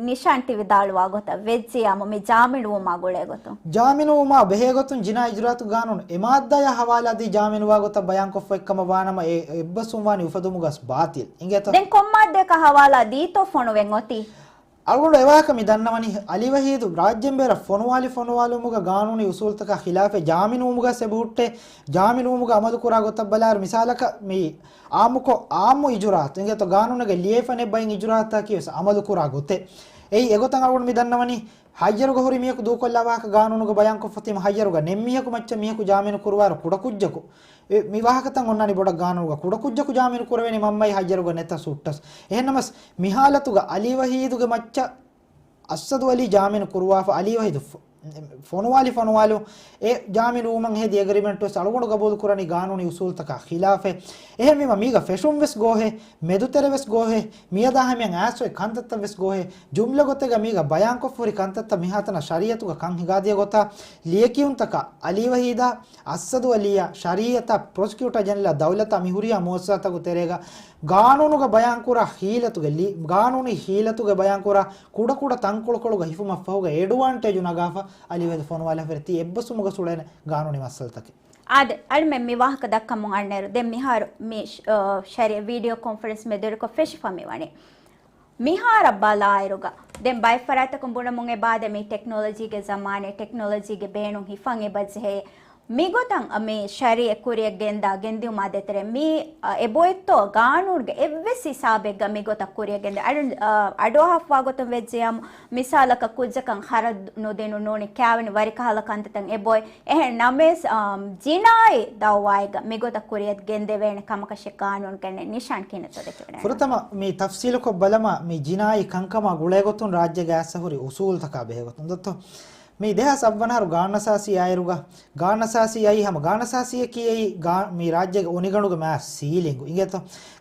ނިޝާން ތި ވިދާޅުވާ ގޮތަށް ވެއްޖިއްޔާމު މި ޖާމިނުވުމާ ގުޅޭ ގޮތުން. ޖާމިނުވުމާ ބެހޭ ގޮތުން ޖިނާ އިޖުރާތު ގާނޫނު އެ މާއްދާޔާ ހަވާލާ ދީ ޖާމިނުވާ ގޮތަށް ބަޔާންކޮށްފަ އެއްކަމަށް ވާނަމަ އެ އެއްބަސްވުން ވާނީ އުފެދުމުގަސް ބާތިލް. އިނގޭތޯ؟ ދެން ކޮންމާއްދަޔަކަށް ހަވާލާ ދީތޯ ފޮނުވެން އޮތީ؟ އަޅުގަނޑު އެވާހަކަ މި ދަންނަވަނީ، އަލީ ވަހީދު ރާއްޖޭން ބޭރަށް ފޮނުވާލި ފޮނުވާލުމުގަ ގާނޫނީ އުސޫލުތަކާ ޚިލާފެއް ޖާމިނުވުމުގަ އެބަހުއްޓޭ، ޖާމިނުވުމުގަ އަމަލުކުރާ ގޮތަށް ބަލާއިރު، މިސާލަކަށް މި އާއްމުކޮށް، އާއްމު އިޖުރާއަތު އިނގޭތޯ ގާނޫނުގެ ލިޔެފަ ނެތް ބައިން އިޖުރާއަތަކީ ވެސް އަމަލުކުރާ ގޮތެއް. އެއީ އެގޮތަށް އަޅުގަނޑު މި ދަންނަވަނީ، ހައްޔަރުގަ ހުރި މީހަކު ދޫކޮށްލާ ވާހަކަ ގާނޫނުގަ ބަޔާންކޮށްފަތީމަ ހައްޔަރުގަ ނެތް މީހަކު މައްޗަށް މީހަކު ޖާމިނު ކުރުވާއިރު ކުޑަކުއްޖަކު އެ، މި ވާހަކަތައް އޮންނާނީ ބޮޑަށް ގާނޫނުގަ ކުޑަކުއްޖަކު ޖާމިނު ކުރެވޭނީ މަންމައި ހައްޔަރުގަ ނެތަސް ހުއްޓަސް. އެހެންނަމަސް މި ހާލަތުގަ އަލީ ވަހީދުގެ މައްޗަށް އައްސަދު އަލީ ޖާމިނު ކުރުވާފަ އަލީ ވަހީދު ފޮ-، ފޮނުވާލި ފޮނުވާލު އެ ޖާމިނު ވުމަށް ހެދި އެގްރިމެންޓް ވެސް އަޅުގަނޑު ގަބޫލު ކުރަނީ ގާނޫނީ އުސޫލުތަކާ ޚިލާފެއް. އެހެންވީމަ މީގަ ފެށުން ވެސް ގޯހޭ، މެދުތެރެ ވެސް ގޯހޭ، މިއަދާ ހަމަޔަށް އައިސް އޮތް ކަންތައްތައް ވެސް ގޯހޭ. ޖުމްލަ ގޮތެއްގަ މީގަ ބަޔާންކޮށްފަ ހުރި ކަންތައްތައް މިހާތަނަށް ޝަރީއަތުގަ ކަން ހިނގާދިޔަ ގޮތާ ލިޔެކިޔުންތަކާ އަލީ ވަހީދާ އައްސަދު އަލީއާ، ޝަރީއަތާ، ޕްރޮސިކިއުޓަރ ޖެނެރަލާ، ދައުލަތާ މި ހުރިހާ މުއައްސަސާތަކުގެ ތެރޭގަ ގާނޫނުގަ ބަޔާންކުރާ ހީލަތުގެ ލި-، ގާނޫނީ ހީލަތުގެ ބަޔާންކުރާ ކުޑަކުޑަ ތަންކޮޅުކޮޅުގަ ހިފުމަށްފަހުގަ އެޑްވާންޓޭޖު ނަގާފަ އަލީވަހީދު ފޮނުވާލާފައި ތި އެއްބަސްވުމުގަ ސުޅޭނެ ގާނޫނީ މައްސަލަތަކެއް. އާދެ، އަޅުމެން މި ވާހަކަ ދައްކަމުން އަންނައިރު، ދެން މިހާރު މި ޝް-، އަ، ޝަރީ ވީޑިއޯ ކޮންފަރެންސް މެދުވެރިކޮށް ފެށިފަ މިވަނީ. މިހާރަށް ބަލާއިރުގަ، ދެން ބައެއް ފަރާތްތަކުން ބުނަމުން އެބާދެ މި ޓެކްނޮލޮޖީގެ ޒަމާނެއް، ޓެކްނޮލޮޖީގެ ބޭނުން ހިފަން އެބަޖެހޭ. މިގޮތަށް މި ޝަރީއަތް ކުރިއަށް ގެންދާ ގެންދިއުމާ ދޭތެރޭ މި، އަ، އެބޮތްތޯ ގާނޫނުގެ އެއްވެސް ހިސާބެއްގަ މިގޮތަށް ކުރިއަށް ގެންދޭ. އަޑު، އަ، އަޑުއަހަށްވާ ގޮތުން ވެއްޖެޔާމު، މިސާލަކަށް ކުއްޖަކަށް ޚަރަދު ނުދިނުން ނޫނީ ކާވެނި ވަރިކަހަލަ ކަންތައްތައް އެބޮތް. އެހެން ނަމަވެސް، އާ، ޖިނާއީ ދައުވާއެއްގަ މިގޮތަށް ކުރިއަށް ގެންދެވޭނެ ކަމަކަށެއް ގާނޫނުގައި ނިޝާން ކިހިނެއްތޯ ދެކެވޭނެ؟ ފުރަތަމަ މި ތަފްސީލުކޮށް ބަލަމާ، މި ޖިނާއީ ކަންކަމާ ގުޅޭގޮތުން ރާއްޖޭގަ އައިސް ހުރި އުސޫލުތަކާ ބެހޭގޮތުން ދޮއްތޯ؟ މި ދެހާސް އަށްވަނަ އަހަރު ގާނަސާސީ އާއިރުގަ، ގާނަސާސީ އައީ ހަމަ ގާނަސާސީއަކީ އެއީ ގާ-، މި ރާއްޖޭގެ އޮނިގަނޑުގެ މާ ސީލިންގު އިނގޭތޯ؟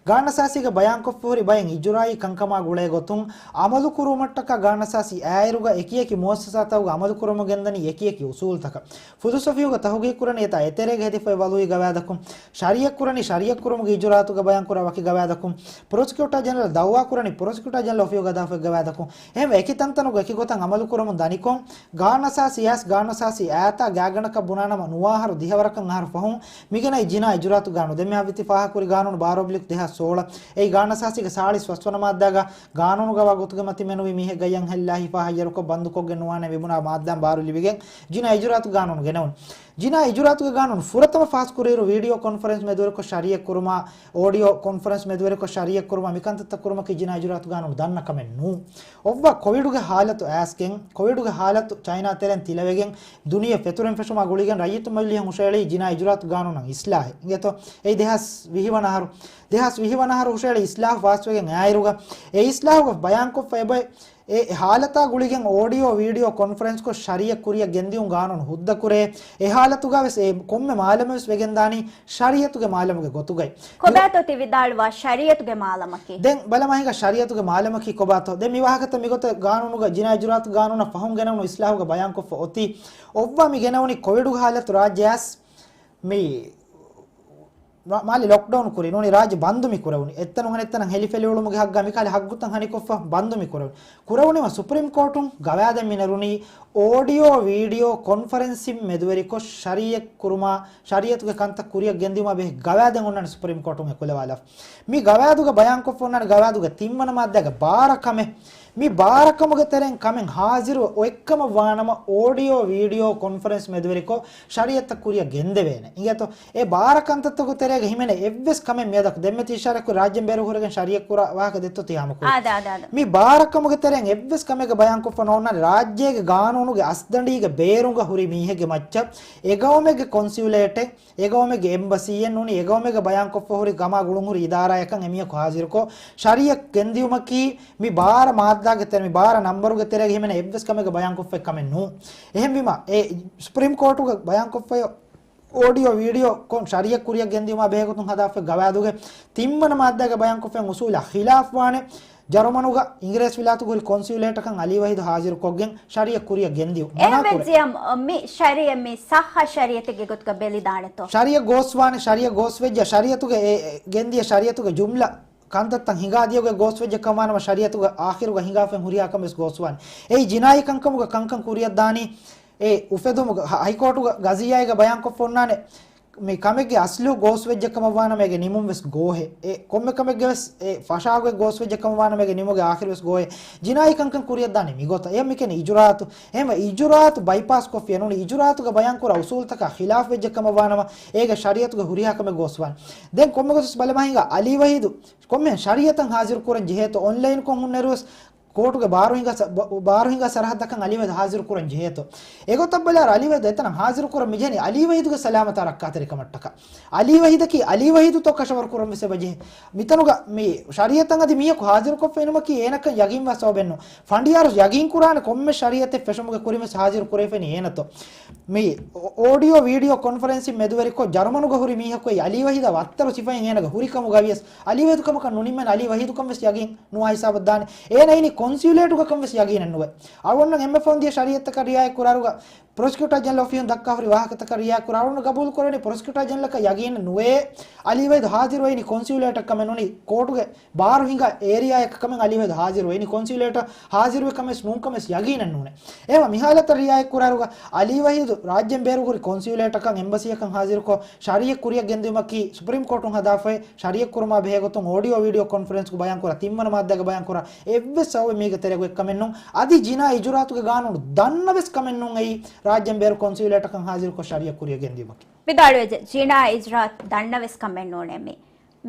ގާނަސާސީގަ ބަޔާންކޮށްފަ ހުރި ބައެއް އިޖުރާއީ ކަންކަމާ ގުޅޭ ގޮތުން އަމަލު ކުރުވުމަށްޓަކާ ގާނަސާސީ އާއިރުގަ އެކިއެކި މުއައްސަސާތަކުގަ އަމަލު ކުރަމުން ގެންދަނީ އެކިއެކި އުސޫލުތަކަށް. ފުލުސް އޮފީހުގަ ތަހުގީގު ކުރަނީ އެތާ އެތެރޭގަ ހެދިފައި ވަލުވި ގަވާއިދަކުން، ޝަރީއަތް ކުރަނީ ޝަރީއަތް ކުރުމުގެ އިޖުރާއަތުގަ ބަޔާން ކުރާ ވަކި ގަވާއިދަކުން، ޕްރޮސިކިއުޓާ ޖެނެރަލް ދައުވާ ކުރަނީ ޕްރޮސިކިއުޓާ ޖެނެރަލް އޮފީހުގަ ހަދާފައި ގަވާއިދަކުން. އެހެންވެ އެކި ތަންތަނުގަ އެކި ގޮތަށް އަމަލު ކުރަމުން ދަނިކޮށް، ގާނަސާސީ އައިސް ގާނަސާސީ އާތާ ގާތްގަނޑަކަށް ބުނާނަމަ ނުވާ އަހަރު ދިހަވަރަކަށް އަހަރު ފަހުން މިގެނައި ޖިނާ އިޖުރާއަތު ގާނޫނު. ދެން މިހާ ވިތި ފާހަގަކުރި ގާނޫނު ބާރަ އޮބްލިކް ދެހާސް ސޯޅަ. އެއީ ގާނަސާސީގެ ސާޅީސް ފަސްވަނަ މާއްދާގަ ގާނޫނުގަ ވާ ގޮތުގެ މަތި މެނުވި މީހެއް ގައްޔަން ހެއްލާ ހިފާ ހައްޔަރުކޮށް ބަންދުކޮށްގެން ނުވާނެ މިބުނާ މާއްދާ ބާރު ލިބިގެން ޖިނާ އިޖުރާއަތު ގާނޫނު ގެނެވުނު. ޖިނާ އިޖުރާއަތުގެ ގާނޫނު ފުރަތަމަ ފާސް ކުރިއިރު ވީޑިއޯ ކޮންފަރެންސް މެދުވެރިކޮށް ޝަރީއަތް ކުރުމާ، އޯޑިއޯ ކޮންފަރެންސް މެދުވެރިކޮށް ޝަރީއަތް ކުރުމާ މިކަންތައްތައް ކުރުމަކީ ޖިނާ އިޖުރާއަތު ގާނޫނު ދަންނަ ކަމެއް ނޫން. އޮއްވާ ކޮވިޑުގެ ހާލަތު އައިސްގެން، ކޮވިޑުގެ ހާލަތު ޗައިނާ ތެރެއިން ތިލަވެގެން، ދުނިޔެ ފެތުރެން ފެށުމާ ގުޅިގެން ރައްޔިތު މަޖިލީހަށް ހުށައެޅީ ޖިނާ އިޖުރާއަތު ގާނޫނަށް އިސްލާހެއް. އިނގޭތޯ؟ އެއީ ދެހާސް ވިހި ވަނަ އަހަރު. ދެހާސް ވިހި ވަނަ އަހަރު ހުށައެޅި އިސްލާހު ފާސްވެގެން އައިރުގަ، އެ އިސްލާހުގަ ބަޔާންކޮށްފަ އެބައޮތް އެ ހާލަތާ ގުޅިގެން އޯޑިއޯ ވީޑިއޯ ކޮންފަރެންސްކޮށް ޝަރީއަތް ކުރިއަށް ގެންދިއުން ގާނޫނު ހުއްދަކުރޭ. އެ ހާލަތުގަވެސް އެ ކޮންމެ މާލަމެއްވެސް ވެގެންދާނީ ޝަރީއަތުގެ މާލަމުގެ ގޮތުގައި. ކޮބާތޯ ތި ވިދާޅުވާ ޝަރީއަތުގެ މާލަމަކީ؟ ދެން ބަލަމާ ހިނގާ ޝަރީއަތުގެ މާލަމަކީ ކޮބާތޯ؟ ދެން މި ވާހަކަތައް މިގޮތަށް ގާނޫނުގަ ޖިނާ އިޖުރާއަތު ގާނޫނަށް ފަހުން ގެނެވުނު އިސްލާހުގަ ބަޔާންކޮށްފަ އޮތީ. އޮއްވާ މި ގެނެވުނީ ކޮވިޑުގެ ހާލަތު ރާއްޖެ އައިސް މި މާ-، މާލެ ލޮކްޑައުން ކުރި ނޫނީ ރާއްޖެ ބަންދު މި ކުރެވުނީ. އެއްތަނުން އަނެއްތަނަށް ހެލިފެލިއުޅުމުގެ ހައްގާ މިކަހަލަ ހައްގުތައް ހަނިކޮށްފަ ބަންދު މި ކުރެވުނީ. ކުރެވުނީމަ ސުޕްރީމް ކޯޓުން ގަވާއިދެއް މި ނެރުނީ އޯޑިއޯ ވީޑިއޯ ކޮންފަރެންސިން މެދުވެރިކޮށް ޝަރީއަތް ކުރުމާ، ޝަރީއަތުގެ ކަންތައް ކުރިއަށް ގެންދިއުމާ ބެހޭ ގަވާއިދެއް އޮންނާނެ ސުޕްރީމް ކޯޓުން އެކުލަވާލާފަ. މި ގަވާއިދުގަ ބަޔާންކޮށްފަ އޮންނާނެ ގަވާއިދުގެ ތިންވަނަ މާއްދާގެ ބާރަ ކަމެއް. މި ބާރަކަމުގެ ތެރެއިން ކަމެއް ހާޒިރު އޮތްކަމަށް ވާނަމަ އޯޑިއޯ ވީޑިއޯ ކޮންފަރެންސް މެދުވެރިކޮށް ޝަރީއަތްތައް ކުރިއަށް ގެންދެވޭނެ. އިނގޭތޯ؟ އެ ބާރަ ކަންތައްތަކުގެ ތެރޭގަ ހިމެނޭ އެއްވެސް ކަމެއް މިއަދަކު ދެންމެ ތި އިޝާރަތްކުރި ރާއްޖޭން ބޭރު ހުރެގެން ޝަރީއަތް ކުރާ ވާހަކަ ދެއްތޯ ތި ހާމަކުރީ. އާދެ، އާދެ، އާދެ. މި ބާރަކަމުގެ ތެރެއިން އެއްވެސް ކަމެއްގަ ބަޔާންކޮށްފަ ނޯންނާނެ ރާއްޖޭގެ ގާނޫނުގެ އަސްދަނޑީގެ ބޭރުގަ ހުރި މީހެއްގެ މައްޗަށް އެގައުމެއްގެ ކޮންސިއުލޭޓެއް އެގައުމެއްގެ އެމްބަސީއެއް ނޫނީ އެގައުމެއްގަ ބަޔާންކޮށްފަ ހުރި ގަމާ ގުޅުން ހުރި އިދާރާޔަކަށް އެމީހަކު ހާޒިރުކޮށް، ޝަރީއަތް ގެންދިއުމަކީ މި ބާރަ މާއްދާގެ ތެރެ، މި ބާރަ ނަންބަރުގެ ތެރޭގަ ހިމެނޭ އެއްވެސް ކަމެއްގަ ބަޔާންކޮށްފައި ކަމެއް ނޫން. އެހެންވީމަ، އެ ސުޕްރީމް ކޯޓުގަ ބަޔާންކޮށްފައި އޯޑިއޯ ވީޑިއޯ ކޮން ޝަރީއަތް ކުރިއަށް ގެންދިއުމާ ބެހޭގޮތުން ހަދާފައި ގަވާއިދުގެ ތިންވަނަ މާއްދާގަ ބަޔާންކޮށްފައި އުސޫލާ ޚިލާފްވާނެ. ޖަރުމަނުގަ އިނގިރޭސިވިލާތުގަ ހުރި ކޮންސިއުލޭޓަކަށް އަލީ ވަހީދު ހާޒިރުކޮށްގެން ޝަރީއަތް ކުރިއަށް ގެންދިއު. އެހެން މަނާކުރޭ. ވެއްޖިޔަމް، މި ޝަރީއަތް މި ޞައްޙަ ޝަރީއަތެއްގެ ގޮތުގަ ބެލިދާނެތޯ؟ ޝަރީއަތް ގޯސްވާނެ، ޝަރީއަތް ގޯސްވެއްޖެ، ޝަރީއަތުގެ އެ، އެ، ގެންދިޔަ ޝަރީއަތުގެ ޖުމްލަ ކަންތައްތައް ހިނގާދިޔަގޮތް ގޯސްވެއްޖެ ކަމާނަމަ ޝަރީއަތުގެ އާޚިރުގަ ހިނގާފައި ހުރިހާ ކަމެއް ގޯސްވާނެ. އެއީ ޖިނާއީ ކަންކަމުގަ ކަންކަން ކުރިއަށްދާނީ އެ އުފެދުމުގަ ހަ-، ހައިކޯޓުގަ ގަޒިއްޔާއެއްގަ ބަޔާންކޮށްފަ އޮންނާނެ. މި ކަމެއްގެ އަސްލު ގޯސްވެއްޖެ ކަމަށްވާނަމަ އޭގެ ނިމުން ވެސް ގޯހެއް. އެ ކޮންމެ ކަމެއްގެ ވެސް އެ ފަށާގޮތް ގޯސްވެއްޖެ ކަމަށްވާނަމަ އޭގެ ނިމުގެ އާޚިރު ވެސް ގޯހެއް. ޖިނާއީ ކަންކަން ކުރިއަށްދާނީ މިގޮތަށް. އެ މިކެން އިޖުރާއަތު. އެހެންވެ އިޖުރާއަތު ބައިޕާސް ކޮށްފިޔަ ނޫނީ އިޖުރާއަތުގަ ބަޔާންކުރާ އުސޫލުތަކާ ޚިލާފްވެއްޖެ ކަމަށްވާނަމަ އޭގެ ޝަރީއަތުގެ ހުރިހާ ކަމެއް ގޯސްވާނެ. ދެން ކޮންމެ ގޮތަސް ބަލަމާ ހިނގާ އަލީ ވަހީދު ކޮންމެހެން ޝަރީއަތަށް ހާޒިރު ކުރަން ޖެހޭތޯ އޮންލައިންކޮށް ހުންނެރުވެސް ކޯޓުގެ ބާރު ހިނގާ ސަ-، ބ-، ބާރު ހިނގާ ސަރަހައްދަކަށް އަލީ ވަހީދު ހާޒިރު ކުރަން ޖެހޭތޯ. އެގޮތަށް ބަލާއިރު އަލީ ވަހީދު އެތަނަށް ހާޒިރު ކުރަން މިޖެހެނީ އަލީ ވަހީދުގެ ސަލާމަތާ ރައްކާތެރިކަމަށްޓަކާ. އަލީ ވަހީދަކީ އަލީ ވަހީދުތޯ ކަށަވަރު ކުރަން ވެސް އެބަޖެހޭ. މިތަނުގަ މި ޝަރީއަތަށް އަދި މީހަކު ހާޒިރުކޮށްފަ އިނުމަކީ އޭނަކަށް ޔަގީންވާ ސަބަބެއްނު. ފަނޑިޔާރު ޔަގީން ކުރާނެ ކޮންމެ ޝަރީއަތެއް ފެށުމުގެ ކުރިން ވެސް ހާޒިރު ކުރެވިފައި އޭނަތޯ. މި އޯ-، އޯޑިއޯ ވީޑިއޯ ކޮންފަރެންސިން މެދުވެރިކޮށް ޖަރުމަނުގަ ހުރި މީހަކު އެއީ އަލީ ވަހީދާ ވައްތަރު ސިފައިން އޭނަގެ ހުރިކަމުގަވިޔަސް އަލީ ވަހީދު ކަމަކަށް ނުނިންމެން އަލީ ވަހީދުކަން ވެސް ޔަގީން ނުވާ ހިސާބަށް ދާނެ. އޭނަ އިނީ ކޮންސިއުލޭޓުގަކަން ވެސް ޔަގީނެއް ނުވޭ. އަޅުގަނޑަށް އެންމެ ފަހުން ދިޔަ ޝަރީއަތްތަކަށް ރިއާޔަތް ކުރާރުގަ ޕްރޮސިކިއުޓާ ޖެނެރަލް އޮފީހުން ދައްކާފައި ވާހަކަތަކަށް ރިއާކުރާ އަޅުގަނޑު ގަބޫލު ކުރަނީ ޕްރޮސިކިއުޓާ ޖެނެރަލަކަށް ޔަގީނެއް ނުވޭ އަލީ ވަހީދު ހާޒިރުވެ އިނީ ކޮންސިއުލޭޓަށް ކަމެއް ނޫނީ ކޯޓުގެ ބާރު ހިނގާ އޭރިއާއަކަށް ކަމެއް އަލީ ވަހީދު ހާޒިރުވެ އިނީ ކޮންސިއުލޭޓަށް ހާޒިރުވެ ކަމެއް ނޫން ކަމެއް ޔަގީނެއް ނޫނޭ. އެހެންވެ މި ހާލަތަށް ރިއާޔަތް ކުރާއިރުގަ އަލީ ވަހީދު ރާއްޖޭން ބޭރު ހުރި ކޮންސިއުލޭޓަކަށް އެމްބަސީއަކަށް ހާޒިރުކޮށް ޝަރީއަތް ކުރިއަށް ގެންދިއުމަކީ ސުޕްރީމް ކޯޓުން ހަދާފައި ޝަރީއަތް ކުރުމާ ބެހޭ ގޮތުން އޯޑިއޯ ވީޑިއޯ ކޮންފަރެންސްގަ ބަޔާން ކުރާ ތިންވަނަ މާއްދާގަ ބަޔާން ކުރާ އެއްވެސް ސަބަބެއް މީގެ ތެރޭގަ އޮތް ކަމެއް ނޫން. އަދި ޖިނާ އިޖުރާތުގެ ގާނޫނު ދަންނަވެސް ކަމެއް ނޫން އެއީ ރާއްޖޭން ބޭރު ކޮންސިއުލޭޓަކަށް ހާޒިރުކޮށް ޝަރީއަތް ކުރިއަށް ގެންދިއުމަކީ. ވިދާޅުވެއްޖެ، ޖިނާ އިޖުރާ ދަންނަވެސް ކަމެއް ނޫނޭ މީ.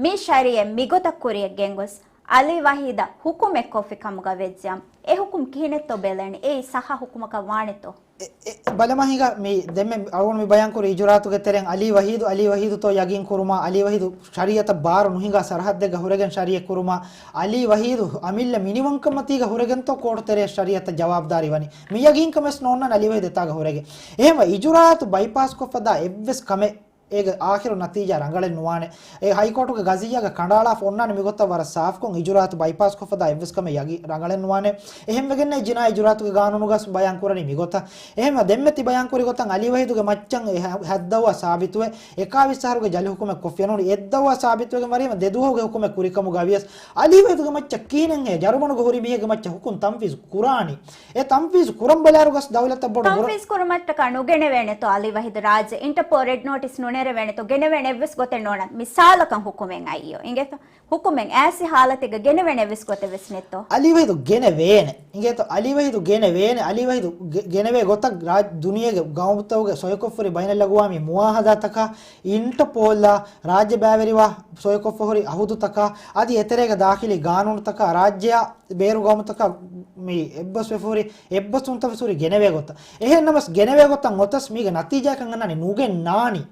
މި ޝަރީއަތް މިގޮތަށް ކުރިއަށް ގެންގޮސް، އަލީ ވަހީދަށް ހުކުމެއް ކޮށްފި ކަމުގަ ވެއްޖެއަމް، އެ ހުކުމް ކިހިނެއްތޯ ބެލެނީ؟ އެއީ ސައްހަ ހުކުމަކަށް ވާނެތޯ؟ އެ، އެ، ބަލަމާ ހިނގާ މި ދެންމެ އަޅުގަނޑު މި ބަޔާންކުރި އިޖުރާތުގެ ތެރެއިން އަލީ ވަހީދު، އަލީ ވަހީދުތޯ ޔަގީން ކުރުމާ، އަލީ ވަހީދު ޝަރީއަތަށް ބާރު ނުހިނގާ ސަރަހައްދެއްގަ ހުރެގެން ޝަރީއަތް ކުރުމާ، އަލީ ވަހީދު އަމިއްލަ މިނިވަންކަންމަތީގަ ހުރެގެންތޯ ކޯޓު ތެރެއަށް ޝަރީއަތަށް ޖަވާބުދާރީ ވަނީ؟ މި ޔަގީންކަމެއް ނޯންނާނެ އަލީ ވަހީދު އެތާގަ ހުރެގެން. އެހެންވެ އިޖުރާތު ބައިޕާސްކޮށްފަ ދާ އެއްވެސް ކަމެއް އޭގެ އާޚިރު ނަތީޖާ ރަނގަޅެއް ނުވާނެ. އެ ހައިކޯޓުގެ ގަޒިއްޔާގަ ކަނޑައަޅާފަ އޮންނާނެ މިގޮތަށް ވަރަށް ސާފުކޮށް އިޖުރާތު ބައިޕާސްކޮށްފަ ދާ އެއްވެސް ކަމެއް ޔަގީ ރަނގަޅެއް ނުވާނެ. އެހެންވެގެންނޭ ޖިނާ އިޖުރާތުގެ ގާނޫނުގަސް ބަޔާން ކުރަނީ މިގޮތަށް. އެހެންވެ ދެންމެ ތި ބަޔާން ކުރި ގޮތަށް އަލީ ވަހީދުގެ މައްޗަށް އެ ހަ-، ހައްދަވާ ސާބިތުވެ، އެކާވީސް އަހަރުގެ ޖަލު ހުކުމެއް ކޮށްފި އަންނަނީ އެއްދަވާ ސާބިތުވެގެން ވަރީމަ ދެ ދުވަހުގެ ހުކުމެއް ކުރިކަމުގަ ވިޔަސް، އަލީ ވަހީދުގެ މައްޗަށް ކިހިނެއްހޭ ޖަރުމަނުގަ ހުރި މީހެއްގެ މައްޗަށް ހުކުމް ތަންފީޒު ކުރާނީ؟ އެ ތަންފީޒު ކުރަން ބަލާއިރުގަސް ދައުލަތަށް ބޮޑު ބުރަ-، ތަންފީޒު ކުރުމަށްޓަކާ ނުގެނެވޭނެތޯ އަލީ ވަހީދު ރާއްޖެ އިންޓަޕޯލް ރެޑް ނޯޓިސް ނުނެރެވޭނެތޯ؟ ގެނެވޭނެ އެއްވެސް ގޮތެއް ނޯންނާނެ. މިސާލަކަށް ހުކުމެއް އައިއޯ އިނގޭތޯ؟ ހުކުމެއް އާސި ހާލަތެއްގަ ގެނެވޭނެ އެއްވެސް ގޮތެއް ވެސް ނެތޯ؟ އަލީ ވަހީދު ގެނެވޭނެ އިނގޭތޯ؟ އަލީ ވަހީދު ގެނެވޭނެ. އަލީ ވަހީދު ގެ-، ގެނެވޭ ގޮތަށް ރާއް-، ދުނިޔޭގެ ގައުމުތަކުގެ ސޮއިކޮށްފުރި ބައިނަލްއަގުވާމީ މުއާހަދާތަކާ އިންޓަޕޯލްއާ ރާއްޖެ ބައިވެރިވާ ސޮއިކޮށްފަ ހުރި އަހުދުތަކާ އަދި އެތެރޭގެ ދާޚިލީ ގާނޫނުތަކާ ރާއްޖެއާ ބޭރު ގައުމުތަކަށް މި އެއްބަސްވެފަ ހުރި، އެއްބަސްވުންތައް ވެސް ހުރި ގެނެވޭ ގޮތަށް. އެހެން ނަމަސް ގެނެވޭ ގޮތަށް އޮތަސް މީގެ ނަތީޖާއަކަށް އަންނަނީ ނުގެންނާނީ.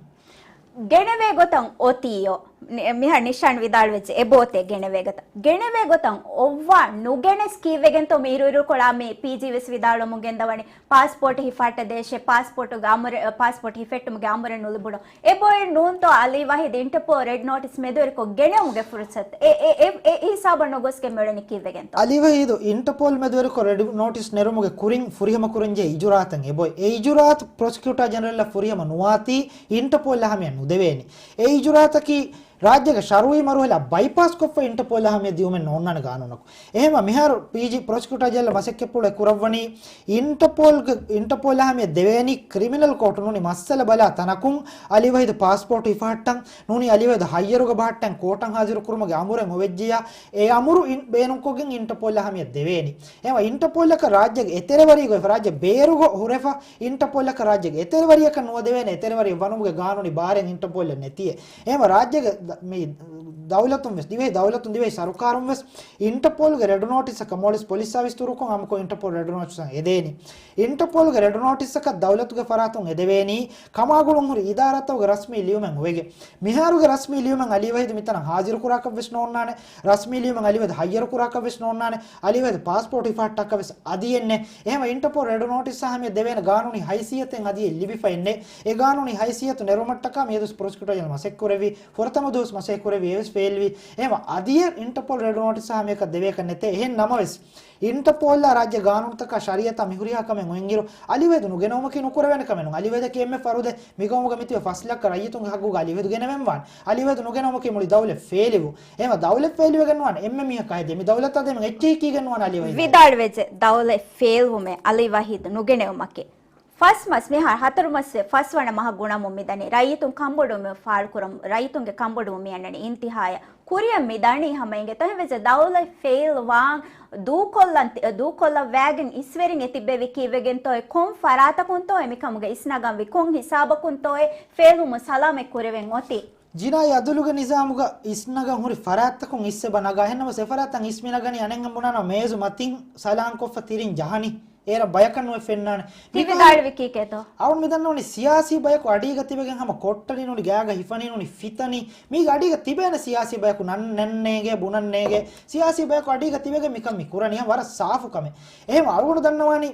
ގެނެވޭ ގޮތަށް އޮތީޔޯ. ނި-، މިހާރު ނިޝާން ވިދާޅުވެއްޖެ އެބައޮތޭ ގެނެވޭ ގޮތަށް. ގެނެވޭ ގޮތަށް އޮއްވާ ނުގެނެސް ކީއްވެގެންތޯ މި އިރުއިރުކޮޅާ މި ޕީޖީ ވެސް ވިދާޅުވަމުން ގެންދަވަނީ. ޕާސްޕޯޓް ހިފަހައްޓަ ދޭށޭ، ޕާސްޕޯޓުގެ އަމުރެ-، ޕާސްޕޯޓް ހިފެއްޓުމުގެ އަމުރެއް ނުލިބުނު. އެބޮއެއް ނޫންތޯ އަލީ ވަހީދު އިންޓަޕޯލް ރެޑް ނޯޓިސް މެދުވެރިކޮށް ގެނެވުމުގެ ފުރުސަތު؟ އެ، އެ، އެ، އެ ހިސާބަށް ނުގޮސްގެން މިއުޅެނީ ކީއްވެގެންތޯ؟ އަލީ ވަހީދު އިންޓަޕޯލް މެދުވެރިކޮށް ރެޑް ނޯޓިސް ނެރުމުގެ ކުރިން ފުރިހަމަ ކުރަންޖެހޭ އިޖުރާތައް އެބޮތް. އެ އިޖުރާތު ޕްރޮސިކިއުޓާ ޖެނެރަލަށް ފުރިހަމަ ނުވާތީ އިންޓަޕޯލް އަހައްމިއަތް ނުދެވޭނީ. އެ އިޖުރާތަކީ ރާއްޖޭގެ ޝަރުއީ މަރުހަލާ ބައިޕާސްކޮށްފަ އިންޓަޕޯލް އަހައްމިއަތް ދިއުމެއް ނޯންނާނެ ގާނޫނަކު. އެހެންވެ މިހާރު ޕީޖީ ޕްރޮސިކިއުޓާ ޖެނެރަލް މަސައްކަތްޕުޅު އެ ކުރައްވަނީ އިންޓަޕޯލްގެ، އިންޓަޕޯލް އަހައްމިއަތް ދެވޭނީ ކްރިމިނަލް ކޯޓު ނޫނީ މައްސަލަ ބަލާ ތަނަކުން އަލީ ވަހީދު ޕާސްޕޯޓު ހިފަހައްޓަން ނޫނީ އަލީ ވަހީދު ހައްޔަރުގަ ބަހައްޓަން ކޯޓަށް ހާޒިރު ކުރުމުގެ އަމުރެއް އޮވެއްޖިއްޔާ އެ އަމުރު އިން-، ބޭނުންކޮށްގެން އިންޓަޕޯލް އަހައްމިއަތް ދެވޭނީ. އެހެންވެ އިންޓަޕޯލްއަކަށް ރާއްޖޭގެ އެތެރެވަރީގަ އޮތް ރާއްޖެ ބޭރުގަ ހުރެފަ އިންޓަޕޯލްއަކަށް ރާއްޖޭގެ އެތެރެވަރިއަކަށް ނުވަދެވޭނެ އެތެރެވަރިއެއް ވަނުމުގެ ގާނޫނީ ބާރެއް އިންޓަޕޯލްއަށް ނެތިއޭ. އެހެންވެ ރާއްޖޭގެ ދަ-، މި ދައުލަތުން ވެސް ދިވެހި ދައުލަތުން ދިވެހި ސަރުކާރުން ވެސް އިންޓަޕޯލްގެ ރެޑް ނޯޓިސްއަކަށް މޯލްޑިވްސް ޕޮލިސް ސާވިސް ދުރުކޮށް ހަމަކޮށް އިންޓަޕޯލް ރެޑް ނޯޓިސްއަށް އެދޭނީ. އިންޓަޕޯލްގެ ރެޑް ނޯޓިސްއަކަށް ދައުލަތުގެ ފަރާތުން އެދެވޭނީ ކަމާގުޅުން ހުރި އިދާރާތަކުގެ ރަސްމީ ލިޔުމެއް އޮވެގެން. މިހާރުގެ ރަސްމީ ލިޔުމެއް އަލީ ވަހީދު މިތަނަށް ހާޒިރު ކުރާކަށް ވެސް ނޯންނާނެ. ރަސްމީ ލިޔުމެއް އަލީ ވަހީދު ހައްޔަރު ކުރާކަށް ވެސް ނޯންނާނެ. އަލީ ވަހީދު ޕާސްޕޯޓް ހިފަހައްޓާކަށް ވެސް އަދިއެއް ނެތް. އެހެންވެ އިންޓަޕޯލް ރެޑް ނޯޓިސްއަށް އަހައްމިއަތް ދެވޭނެ ގާނޫނީ ހައިސިއްޔަތެއް އަދިއެއް ލިބިފައެއް ނެތް. އެ ގާނޫނީ ހައިސިއްޔަތު ނެރުމަށްޓަކާ މިއަދު ޕްރޮސިކިއުޓަރ ޖެނެރަލް މަސައްކަތް ކުރެއްވި، ފުރަތަމަ ދުވަސް މަސައްކަތް ކުރެއްވި އެވެސް ފެއިލްވި. އެހެންވެ އަދިއެއް އިންޓަޕޯލް ރެޑް ނޯޓިސްއަށް އަހައްމިއަކަށް ދެވޭކަށް ނެތޭ. އެހެން ނަމަވެސް، އިންޓަޕޯލްއާ ރާއްޖޭ ގާނޫނުތަކާ ޝަރީއަތާ މިހުރިހާ ކަމެއް އޮތްއިރު، އަލީ ވަހީދު ނުގެނެވުމަކީ ނުކުރެވޭނެ ކަމެއް ނޫން. އަލީ ވަހީދަކީ އެންމެ ފަރުދެއް. މިގައުމުގަ މިތިބެ ފަސް ލައްކަ ރައްޔިތުންގެ ހައްގުގަ އަލީ ވަހީދު ގެނެވެންވާނެ. އަލީ ވަހީދު ނުގެނެވުމަކީ މުޅި ދައުލަތް ފެއިލްވުން. އެހެންވެ ދައުލަތް ފެއިލްވެގެންވާނެ އެންމެ މީހަކާ ހެދޭ. މި ދައުލަތާ ދެމެން އެއްޗެހި ކީގެންވާނެ އަލީ ވަހީދު. ވިދާޅުވެއްޖެ ދައުލަތް ފެއިލްވުމޭ އަލީ ވަހީދު ނުގެނެވުމަކީ. ފަސް މަސް މިހާރު ހަތަރު މަސް ފަސްވަނަ މަހަށް ގުނަމުން މިދަނީ. ރައްޔިތުން ކަންބޮޑުވުމެއް ފާޅުކުރަމުން، ރައްޔިތުންގެ ކަންބޮޑުވުން މިއަންނަނީ އިންތިހާޔަށް. ކުރިއަށް މިދަނީ ހަމަ އިނގޭތޯ. އެހެންވެއްޖެ ދައުލަތް ފެއިލްވާން ދޫކޮށްލަން ތި-، ދޫކޮށްލަން ވާގެން އިސްވެރިން އެ ތިއްބެވި ކީއްވެގެންތޯއޭ؟ ކޮން ފަރާތަކުންތޯއޭ މިކަމުގެ އިސްނަގަންވީ؟ ކޮން ހިސާބަކުންތޯއޭ ފެއިލްވުމުން ސަލާމަތް ކުރެވެން އޮތީ؟ ޖިނާއީ އަދުލުގެ ނިޒާމުގަ އިސްނަގަން ހުރި ފަރާތްތަކުން އިސް އެބަ ނަގާ. އެހެންނަމަވެސް އެ ފަރާތްތައް އިސް މިނަގަނީ އަނެއްހެން ބުނާނަމަ މޭޒު މަތިން ސަލާންކޮށްފަ ތިރިން ޖަހަނީ. އޭރަށް ބަޔަކަށް ނުވެ ފެންނާނެ. ތި މިކަމު ވިދާޅުވީ ކީކޭތޯ؟ އަޅުން މިދަންނަވަނީ ސިޔާސީ ބަޔަކު އަޑީގަ ތިބެގެން ހަމަ ކޮއްޓަނީ ނޫނީ ގާގަ ހިފަނީ ނޫނީ ފިތަނީ. މީގެ އަޑީގަ ތިބޭނެ ސިޔާސީ ބަޔަކު ނަން-، ނެންނޭގެ، ބުނަންނޭގެ. ސިޔާސީ ބަޔަކު އަޑީގަ ތިބެގެން މިކަން މި ކުރަނީ ހަމަ ވަރަށް ސާފު ކަމެއް. އެހެން އަޅުގަނޑު ދަންނަވާނީ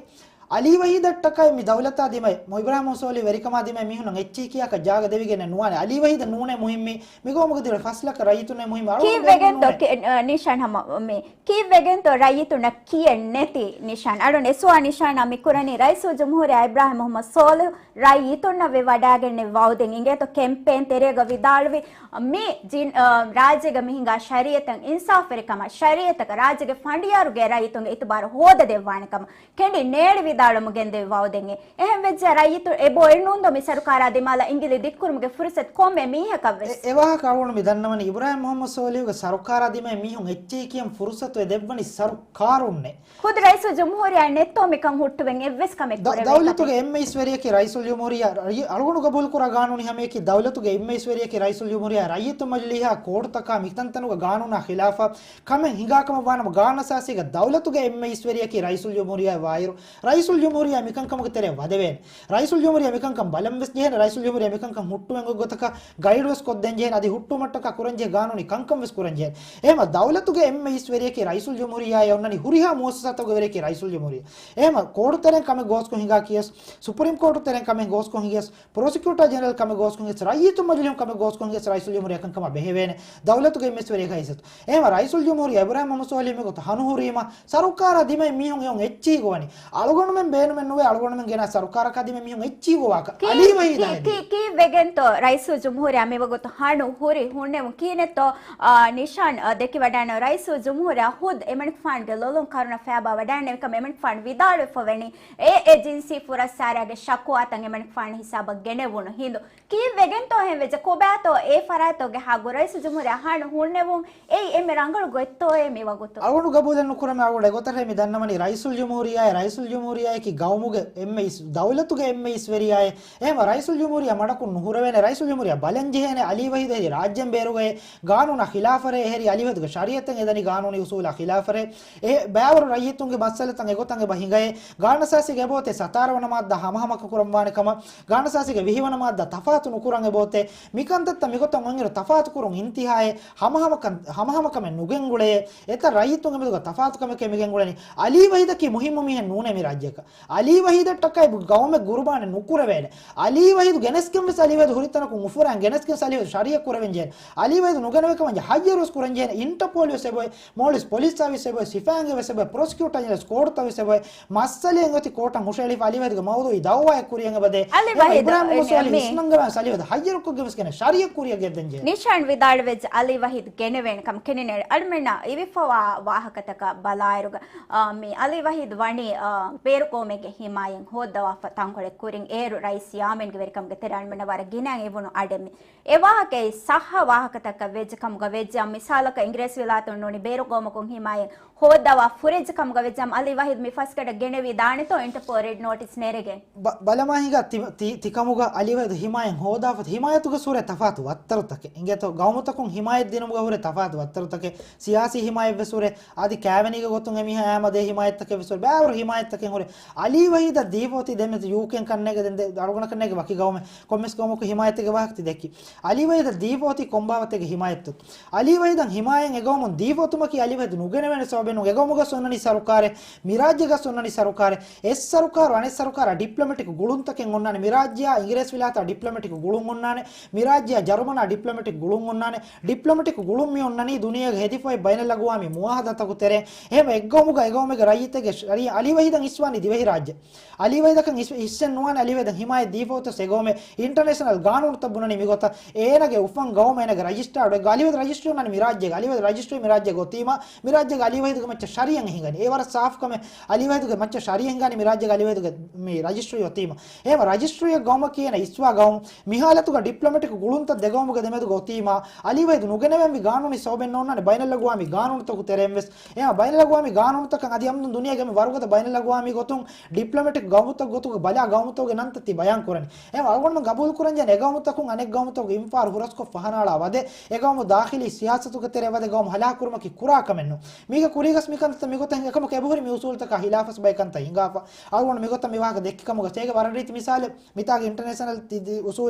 އަލީ ވަހީދަށްޓަކައި މި ދައުލަތާ ދިމައި، އިބްރާހިމް މުހައްމަދު ސޯލިހު ވެރިކަމާ ދިމައި މީހުންނަށް އެއްޗެހި ކިޔާކަށް ޖާގަ ދެވިގެން ނުވާނެ. އަލީ ވަހީދަށް ނޫނޭ މުހިއްމީ، މިގައުމުގެ ދިވެހި ފަސް ލަކަ ރައްޔިތުންނޭ މުހިއްމީ. އަޅުގަނޑު ނޫނޭ. ކީއްވެގެންތޯ ކި-، އަ، ނިޝާން ހަމަ މި، ކީއްވެގެންތޯ ރައްޔިތުންނަށް ކިޔެއް ނެތި ނިޝާން؟ އަޅުން އެސްއޯ ނިޝާނާ މި ކުރަނީ ރައީސުލްޖުމްހޫރިއްޔާ އިބްރާހިމް މުހައްމަދު ސޯލިހު ރައްޔިތުންނަށް ވެވަޑައިގެންނެވި ވައުދެއް އިނގޭތޯ ކެމްޕޭން ތެރޭގަ ވިދާޅުވި މި ޖިން-، އަ، ރާއްޖޭގަ މި ހިނގާ ޝަރީއަތަށް އިންސާފުވެރިކަމަށް، ޝަރީއަތަކަށް ރާއްޖޭގެ ފަނޑިޔާރުގެ ރައްޔިތުންގެ އިތުބާރު ހޯދަދެއްވާނެ ކަމަށް ކެނޑި ނޭޅި ވިދާޅުމުގެންދެވި ވައުދެއް. އެހެން ވެއްޖެ ރައްޔިތު އެބަ އެނޫންދޯ މި ސަރުކާރާ ދިމާލަށް އިނގިލި ދިއްކުރުމުގެ ފުރުސަތު ކޮންމެ މީހަކަށްވެސް. އެ، އެވާހަކަ އަޅުގަނޑު މި ދަންނަވަނީ އިބްރާހިމް މުހައްމަދު ސޯލިހުގެ ސަރުކާރާ ދިމައި މީހުން އެއްޗެހި ކިޔަން ފުރުސަތު އެ ދެއްވަނީ ސަރުކާރުންނޭ. ޚުދު ރައީސުލްޖުމްހޫރިއްޔާ ނެތޯ މިކަން ހުއްޓުވެން އެއްވެސް ކަމެއް ދަ-، ކުރެވޭ ދައުލަތުގެ ކަމެއް. އެންމެ އިސްވެރިޔަކީ ރައީސުލްޖުމްހޫރިއްޔާ. ރައީ-، އަޅުގަނޑު ގަބޫލުކުރާ ގާނޫނީ ހަމަޔަކީ ދައުލަތުގެ އެންމެ އިސްވެރިޔަކީ ރައީސުލްޖުމްހޫރިއްޔާ. ރައްޔިތު މަޖިލީހާ ކޯޓުތަކާ މިތަންތަނުގަ ގާނޫނާ ޚިލާފަށް ކަމެއް ހިނގާ ކަމަށް ވާނަމަ ގާނޫނުއަސާސީގަ ދައުލަތުގެ އެންމެ އިސްވެރިޔަކީ ރައީސުލްޖުމްހޫރިއްޔާ ވާއިރު، ރައީސުލްޖުމްހޫރިއްޔާ މިކަންކަމުގެ ތެރެއަށް ވަދެވޭނެ. ރައީސުލްޖުމްހޫރިއްޔާ މިކަންކަން ބަލަން ވެސް ޖެހޭނެ، ރައީސުލްޖުމްހޫރިއްޔާ މިކަންކަން ހުއްޓުވެން އޮތް ގޮތަކަށް ގައިޑް ވެސް ކޮށްދޭން ޖެހޭނެ، އަދި ހުއްޓުވުމަށްޓަކާ ކުރަންޖެހޭ ގާނޫނީ ކަންކަން ވެސް ކުރަންޖެހޭނެ. އެހެމަ ދައުލަތުގެ އެންމެ އިސްވެރިޔަކީ ރައީސުލްޖުމްހޫރިއްޔާއޭ އޮންނަނީ ހުރިހާ މުއައްސަސާތަކުގެ ވެރިޔަކީ ރައީސުލްޖުމްހޫރިއްޔާ. އެހެމަ ކޯޓު ތެރެއިން ކަމެއް ގޯސްކޮށް ހިނގާ ކިޔަސް، ސުޕްރީމް ކޯޓު ތެރެއިން ކަމެއް ގޯސްކޮށް ހިނގިޔަސް، ޕްރޮސިކިއުޓާ ޖެނެރަލް ކަމެއް ގޯސްކޮށް ހިނގިޔަސް، ރައްޔިތު މަޖިލީހުން ކަމެއް ގޯސްކޮށް ހިނގިޔަސް، ރައީސުލްޖުމްހޫރިއްޔާ ކަންކަމާ ބެހެވޭނެ. ދައުލަތުގެ އެންމެ އިސްވެރިޔަކަށް ހައިސިއްޔަތު. އެހެމަ ރައީސުލްޖުމްހޫރިއްޔާ އިބްރާހިމް މުހައްމަދު ސޯލިހު މިގޮތަށް ހަނުހުރީމަ، ސަރުކާރާ ދިމައި މީހުން އެއޮން އެއްޗިހި ގޮވަނީ. އަޅުގަނޑުމެން ބޭނުމެއް ނުވޭ، އަޅުގަނޑުމެން ގެނާ ސަރުކާރަކާ ދިމައި މީހުން އެއްޗިހި ގޮވާކަށް. ކީ-، އަލީ ވަހީދާ ކީ-، ހެދީ. ކީ-، ކީއްވެގެންތޯ ރައީސުލްޖުމްހޫރިއްޔާ މިވަގުތު ހަނު ހުރި ހުންނެވުން ކީނެއްތޯ، އާ، ނިޝާން، އާ، ދެކިވަޑައިނު ރައީސުލްޖުމްހޫރިއްޔާ ޚުދް އެމަނިކުފާނުގެ ލޮލުން ކަރުނަ ފޭބާ ވަޑައިނެވިކަމަށް އެމަނިކުފާނު ވިދާޅުވެފަ ވަނީ. އެ އެޖެންސީ ފުރައްސާރައިގެ ޝަކުވާތައް އެމަނިކުފާނު ހިސާބަށް ގެނެވުނު ހިނދު. ކީއްވެގެންތޯ އެހެން ވެއްޖެ؟ ކޮބާތޯ އެ ފަރާތްތަކުގެ ހާ ގު ރައީސުލްޖުމްހޫރިއްޔާ ހަނު ހުންނެވުން؟ އެއީ އެންމެ ރަނގަޅު ގޮތްތޯއޭ މިވަގުތު؟ އަޅުގަނޑު ގަބޫލެއް ނުކުރަމޭ. އަޅުގަނޑު އެގޮތަށް މި ދަންނަވަނީ ރައީސުލްޖުމްހޫރިއްޔާއޭ، ރައީސުލްޖުމްހޫރިއްޔާއަކީ ގައުމުގެ އެންމެ އިސް-، ދައުލަތުގެ އެންމެ އިސްވެރިޔާއޭ. އެހެމަ ރައީސުލްޖުމްހޫރިއްޔާ މަޑަކުން ނުހުރެވޭނެ. ރައީސުލްޖުމްހޫރިއްޔާ ބަލަން ޖެހޭނެ އަލީ ވަހީދު އެހެރީ ރާއްޖޭން ބޭރުގައޭ، ގާނޫނާ ޚިލާފަށޭ، އެހެރީ އަލީ ވަހީދުގެ ޝަރީއަތެއް އެދަނީ ގާނޫނީ އުސޫލާ ޚިލާފަށޭ. އެ ބައިވަރު ރައްޔިތުންގެ މައްސަލަތައް އެގޮތަށް އެބަ ހިނގައޭ. ގާނޫނުއަސާސީގެ އެބައޮތޭ ސަތާރަ ވަނަ މާއްދާ ހަމަހަމަކަން ކުރަންވާނެ ކަމަށް، ގާނޫނުއަސާސީގެ ވިހި ވަނަ މާއްދާ ތަފާތު ނުކުރަން އެބައޮތޭ. މިކަންތައްތައް މިގޮތަށް އޮތްއިރު ތަފާތު ކުރުން އިންތިހާއޭ. ހަމަހަމަކަން، ހަމަހަމަކަމެއް ނުގެންގުޅޭ. އެތައް ރައްޔިތުންގެ މެދުގަ ތަފާތުކަމެކޭ މިގެންގުޅެނީ. އަލީ ވަހީދަކީ މުހިއްމު މީހެއް ނޫނޭ މި ރާއްޖޭގަ. އަލީ ވަހީދަށްޓަކައި ގައުމެއް ގުރުބާނެއް ނުކުރެވޭނެ. އަލީ ވަހީދު ގެނެސްގެން ވެސް އަލީ ވަހީދު ހުރި ތަނަކުން އުފުރާން ގެނެސްގެން ވެސް އަލީ ވަހީދު ޝަރީއަތް ކުރެވެން ޖެހޭނެ. އަލީ ވަހީދު ނުގެނެވޭ ކަމަށް ހައްޔަރު ވެސް ކުރަން ޖެހޭނެ. އިންޓަޕޯލް ވެސް އެބައޮތް، މޯލްޑިވްސް ޕޮލިސް ސާވިސް އެބައޮތް، ސިފައިންގެ ވެސް އެބައޮތް، ޕްރޮސިކިއުޓަރ ޖެނެރަލް ކޯޓުތައް ވެސް އެބައޮތް. މައްސަލައެއް އޮތީ ކޯޓަށް ހުށަހެޅިފަ އަލީ ވަހީދުގެ މައުޟޫޢީ ދައުވާއެއް ކުރިޔަށް އެބަދޭ. އަލީ އެބަ ވަހީދު، އިބްރާހިމް މުހައްމަދު ސޯލިހު މި އިސްނަންގަވާން އަލީ ވަހީދު ހައްޔަރުކޮށްގެން ވެސް ގެނެ ޝަރީއަތް ކުރިޔަށް ގެންދަން ޖެހޭ. ނިޝާން ވިދާޅުވެއްޖެ އަލީ ވަހީދު ގެނެވޭނެ ކަމަށް. ކެނޑިނޭ އަޅުމެންނަށް އިވިފަވާ ވާހަކަތަކަށް ބަލާއިރުގަ، އާ، މި އަލީ ވަހީދު ވަނީ، އާ، ބޭރު ގައުމެއްގެ ހިމާޔަތް ހޯއްދަވާފަ ތަންކޮޅެއް ކުރިން އޭރު ރައީސް ޔާމީންގެ ވެރިކަމުގެ ތެރެއަށް އަޅުމެންނަށް ވަރަށް ގިނައިން އިވުނު އަޑެއް މި. އެ ވާހަކައީ ސައްހަ ވާހަކަތަކަށް ވެއްޖެ ކަމުގަ ވެއްޖެ. މިސާލަކަށް އިނގިރޭސިވިލާތުން ނޫނީ ބޭރު ގައުމަކުން ހިމާޔަތް ހޯއްދަވާ ފުރެއްޖެ ކަމުގަ ވެއްޖެ. އަލީ ވަހީދު މި ފަސްގަޑަށް ގެނެވި ދާނެތޯ އިންޓަޕޯލް ރެޑް ނޯޓިސް ނެރެގެން. ބަ-، ބަލަމާ ހިނގާ ތި-، ތި-، ތިކަމުގަ އަލީ ވަހީދު ހިމާޔަތް ހޯދާފަ، ހިމާޔަތުގަ ހުރެ ތަފާތު ވައްތަރުތަކެއް. އިނގޭތޯ ގައުމުތަކުން ހިމާޔަތް ދިނުމުގަ ހުރެ ތަފާތު ވައްތަރުތަކެއް. ސިޔާސީ ހިމާޔަތް ވެސް ހުރެ، އަދި ކާވެނީގެ ގޮތުން އެމީހާ އާމަދޭ ހިމާޔަތްތަކެއް ވެސް ހުރެ، ބައިވަރު ހިމާޔަތްތަކެއް ހުރެ. އަލީ ވަހީދަށް ދީފަ އޮތީ ދެން މެދު ޔޫކޭން ކަންނޭގެ ދެން ދެ-، އަޅުގަނޑަކަށް ނޭގެ ވަކި ގައުމެއް ކޮންމެސް ގައުމަކު ހިމާޔަތެއްގެ ވާހަކަ ތި ދެއްކި. އަލީ ވަހީދަށް ދީފަ އޮތީ ކޮންބާވަތެއްގެ ހިމާޔަތްތައް؟ އަލީ ވަހީދަށް ހިމާޔަތް އެގައުމުން ދީފަ އޮތުމަކީ އަލީ ވަހީދު ނުގެނެވޭނެ ސަބަބެއް ނޫން. އެގައުމުގަސް އޮންނަނީ ސަރުކާރެއް، މިރާއްޖޭގަސް އޮންނަނީ ސަރުކާރެއް. އެއް ސަރުކާރު އަނެއް ސަރުކާރާ ޑިޕްލޮމެޓިކް ގުޅުންތަކެއް އޮންނާނެ. މިރާއްޖެއާ އިނގިރޭސިވިލާތާ ޑިޕްލޮމެޓިކް ގުޅުން އޮންނާނެ. މިރާއްޖެއާ ޖަރުމަނާ ޑިޕްލޮމެޓިކް ގުޅުން އޮންނާނެ. ޑިޕްލޮމެޓިކް ގުޅުން މި އޮންނަނީ ދުނިޔޭގެ ހެދިފައި ބައިނަލްއަގުވާމީ މުއާހަދާތަކު ތެރޭ. އެހެން އެއްގައުމުގަ އެގައުމެއްގެ ރައްޔިތެއްގެ ޝަރީ-، އަލީ ވަހީދަށް އިސްވާނީ ދިވެހި ރާއްޖެ. އަލީ ވަހީދަކަށް އިސް-، އިސްސެއް ނުވާނެ އަލީ ވަހީދަށް ހިމާޔަތް ދީފަ އޮތަސް އެގައުމެއް އިންޓަރނޭޝަނަލް ގާނޫނުތައް ބުނަނީ މިގޮތަށް. އޭނަގެ އުފަން ގައުމު އޭނަގެ ރަޖިސްޓާޑު އެއްގަ އަލީ ވަހީދު ރަޖިސްޓްރީ އޮންނާނީ މި ރާއްޖޭގަ. އަލީ ވަހީދު ރަޖިސްޓްރީ މި ރާއްޖޭގަ އޮތީމަ، މި ރާއްޖޭގަ އަލީ ވަހީދުގެ މައްޗަށް ޝަރީއަތް ހިނގަނީ. އެ ވަރަށް ސާފު ކަމެއް. އަލީ ވަހީދުގެ މައްޗަށް ޝަރީއަތް ހިނގާނީ މި ރާއްޖޭގަ އަލީ ވަހީދުގެ މި ރަޖިސްޓްރީ އޮތީމަ. އެހެން ރަޖިސްޓްރީއެއް ގައުމަކީ އޭނަ އިސްވާ ގައުމު. މި ހާލަތުގަ ޑިޕްލޮމެޓިކް ގުޅުންތައް ދެ ގައުމުގެ ދެމެދުގަ އޮތީމަ، އަލީ ވަހީދު ނުގެނެވެންވީ ގާނޫނީ ސަބަބެއް ނޯންނާނެ ބައިނަލްއަގުވާމީ ގާނޫނުތަކު ތެރެއިން ވެސް. އެހެން ބައިނަލްއަގުވާމީ ގާނޫނުތަކަށް އަދި އަމުދުން ދުނިޔޭގެ އެންމެ ވަރުގަދަ ބައިނަލްއަގުވާމީ ގޮތުން ޑިޕްލޮމެޓިކް ގައުމުތައް ގޮތުގަ ބަލާ ގައުމުތަކުގެ ނަންތައް ތި ބަޔާން ކުރަނީ. އެހެން އަޅުގަނޑުމެން ގަބޫލު ކުރަންޖެހޭނެ އެގައުމުތަކުން އަނެއް ގައުމުތަކުގެ އިންފާރު ހުރަސްކޮށް ފަހަނައަޅާ ވަދެ، އެގައުމު ދާޚިލީ ސިޔާސަތުގެ ތެރެއަށް ވަދެ ގައުމު ހަލާކުކުރުމަކީ ކުރާ ކަމެއް ނޫން. މީގެ ކުރީގަސް މިކަންތައް މިގޮތަށް އެކަމަކު އެބަހުރި މި އުސޫލުތަކާ ހިލާފަސް ބައެއް ކަންތައް ހިނގާފަ. އަޅުގަނޑު މިގޮތަށް މި ވާހަކަ ދެއްކި ކަމުގަ ސޭގެ ވަރަށް ރީތި މިސާލެއް މިތާގެ އިންޓަރނޭޝަނަލް ތި-، ތި-، އުސޫލު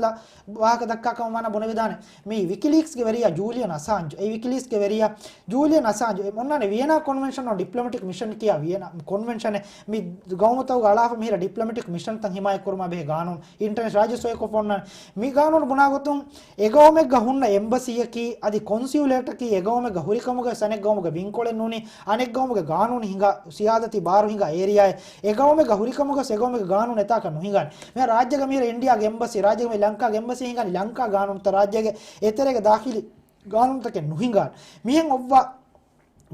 ވާހަކަ ދައްކާ ކަމަށް ވާނަ ބުނެވިދާނެ. މި ވިކިލީކްސްގެ ވެރިޔާ ޖޫލިއަން އަސާންޖް، އެ ވިކިލީކްސްގެ ވެރިޔާ ޖޫލިއަން އަސާންޖް އެ އޮންނާނެ ވިއެނާ ކޮންވެންޝަން އޮން ޑިޕްލޮމެޓިކް މިޝަން ކިޔާ ވިއެނާ ކޮންވެންޝަނެއް. މި ގައުމުތަކުގެ އަޅާފަ މިހިރަ ޑިޕްލޮމެޓިކް މިޝަންތައް ހިމާޔަތް ކުރުމާ ބެހޭ ގާނޫނު އިންޓަރނެޝަނަލް ރާއްޖެ ސޮއިކޮށް އޮންނާނެ. މި ގާނޫނު ބުނާ ގޮތުން އެގައުމެއްގަ ހުންނަ އެމްބަސީއަކީ އަދި ކޮންސިއުލޭޓަކީ އެގައުމެއްގަ ހުރިކަމުގަ ވެސް އަނެއް ގައުމުގެ ބިންކޮޅެއް ނޫނީ، އަނެއް ގައުމުގެ ގާނޫނު ހިނގާ، ސިޔާދަތީ ބާރު ހިނގާ އޭރިޔާއެއް. އެގައުމެއްގަ ހުރިކަމުގަ ވެސް އެގައުމެއްގެ ގާނޫނު އެތާކަށް ނުހިނގާނެ. މި ރާއްޖޭގަ މިހިރަ އިންޑިޔާގެ އެމްބަސީ، ރާއްޖޭގަ މި ލަންކާގެ އެމްބަސީ ހިނގާނީ ލަންކާ ގާނޫނުތައް، ރާއްޖޭގެ އެތެރޭގެ ދާޚިލީ ގާނޫނުތަކެއް ނުހިނގާނެ. މިހެން އޮއްވާ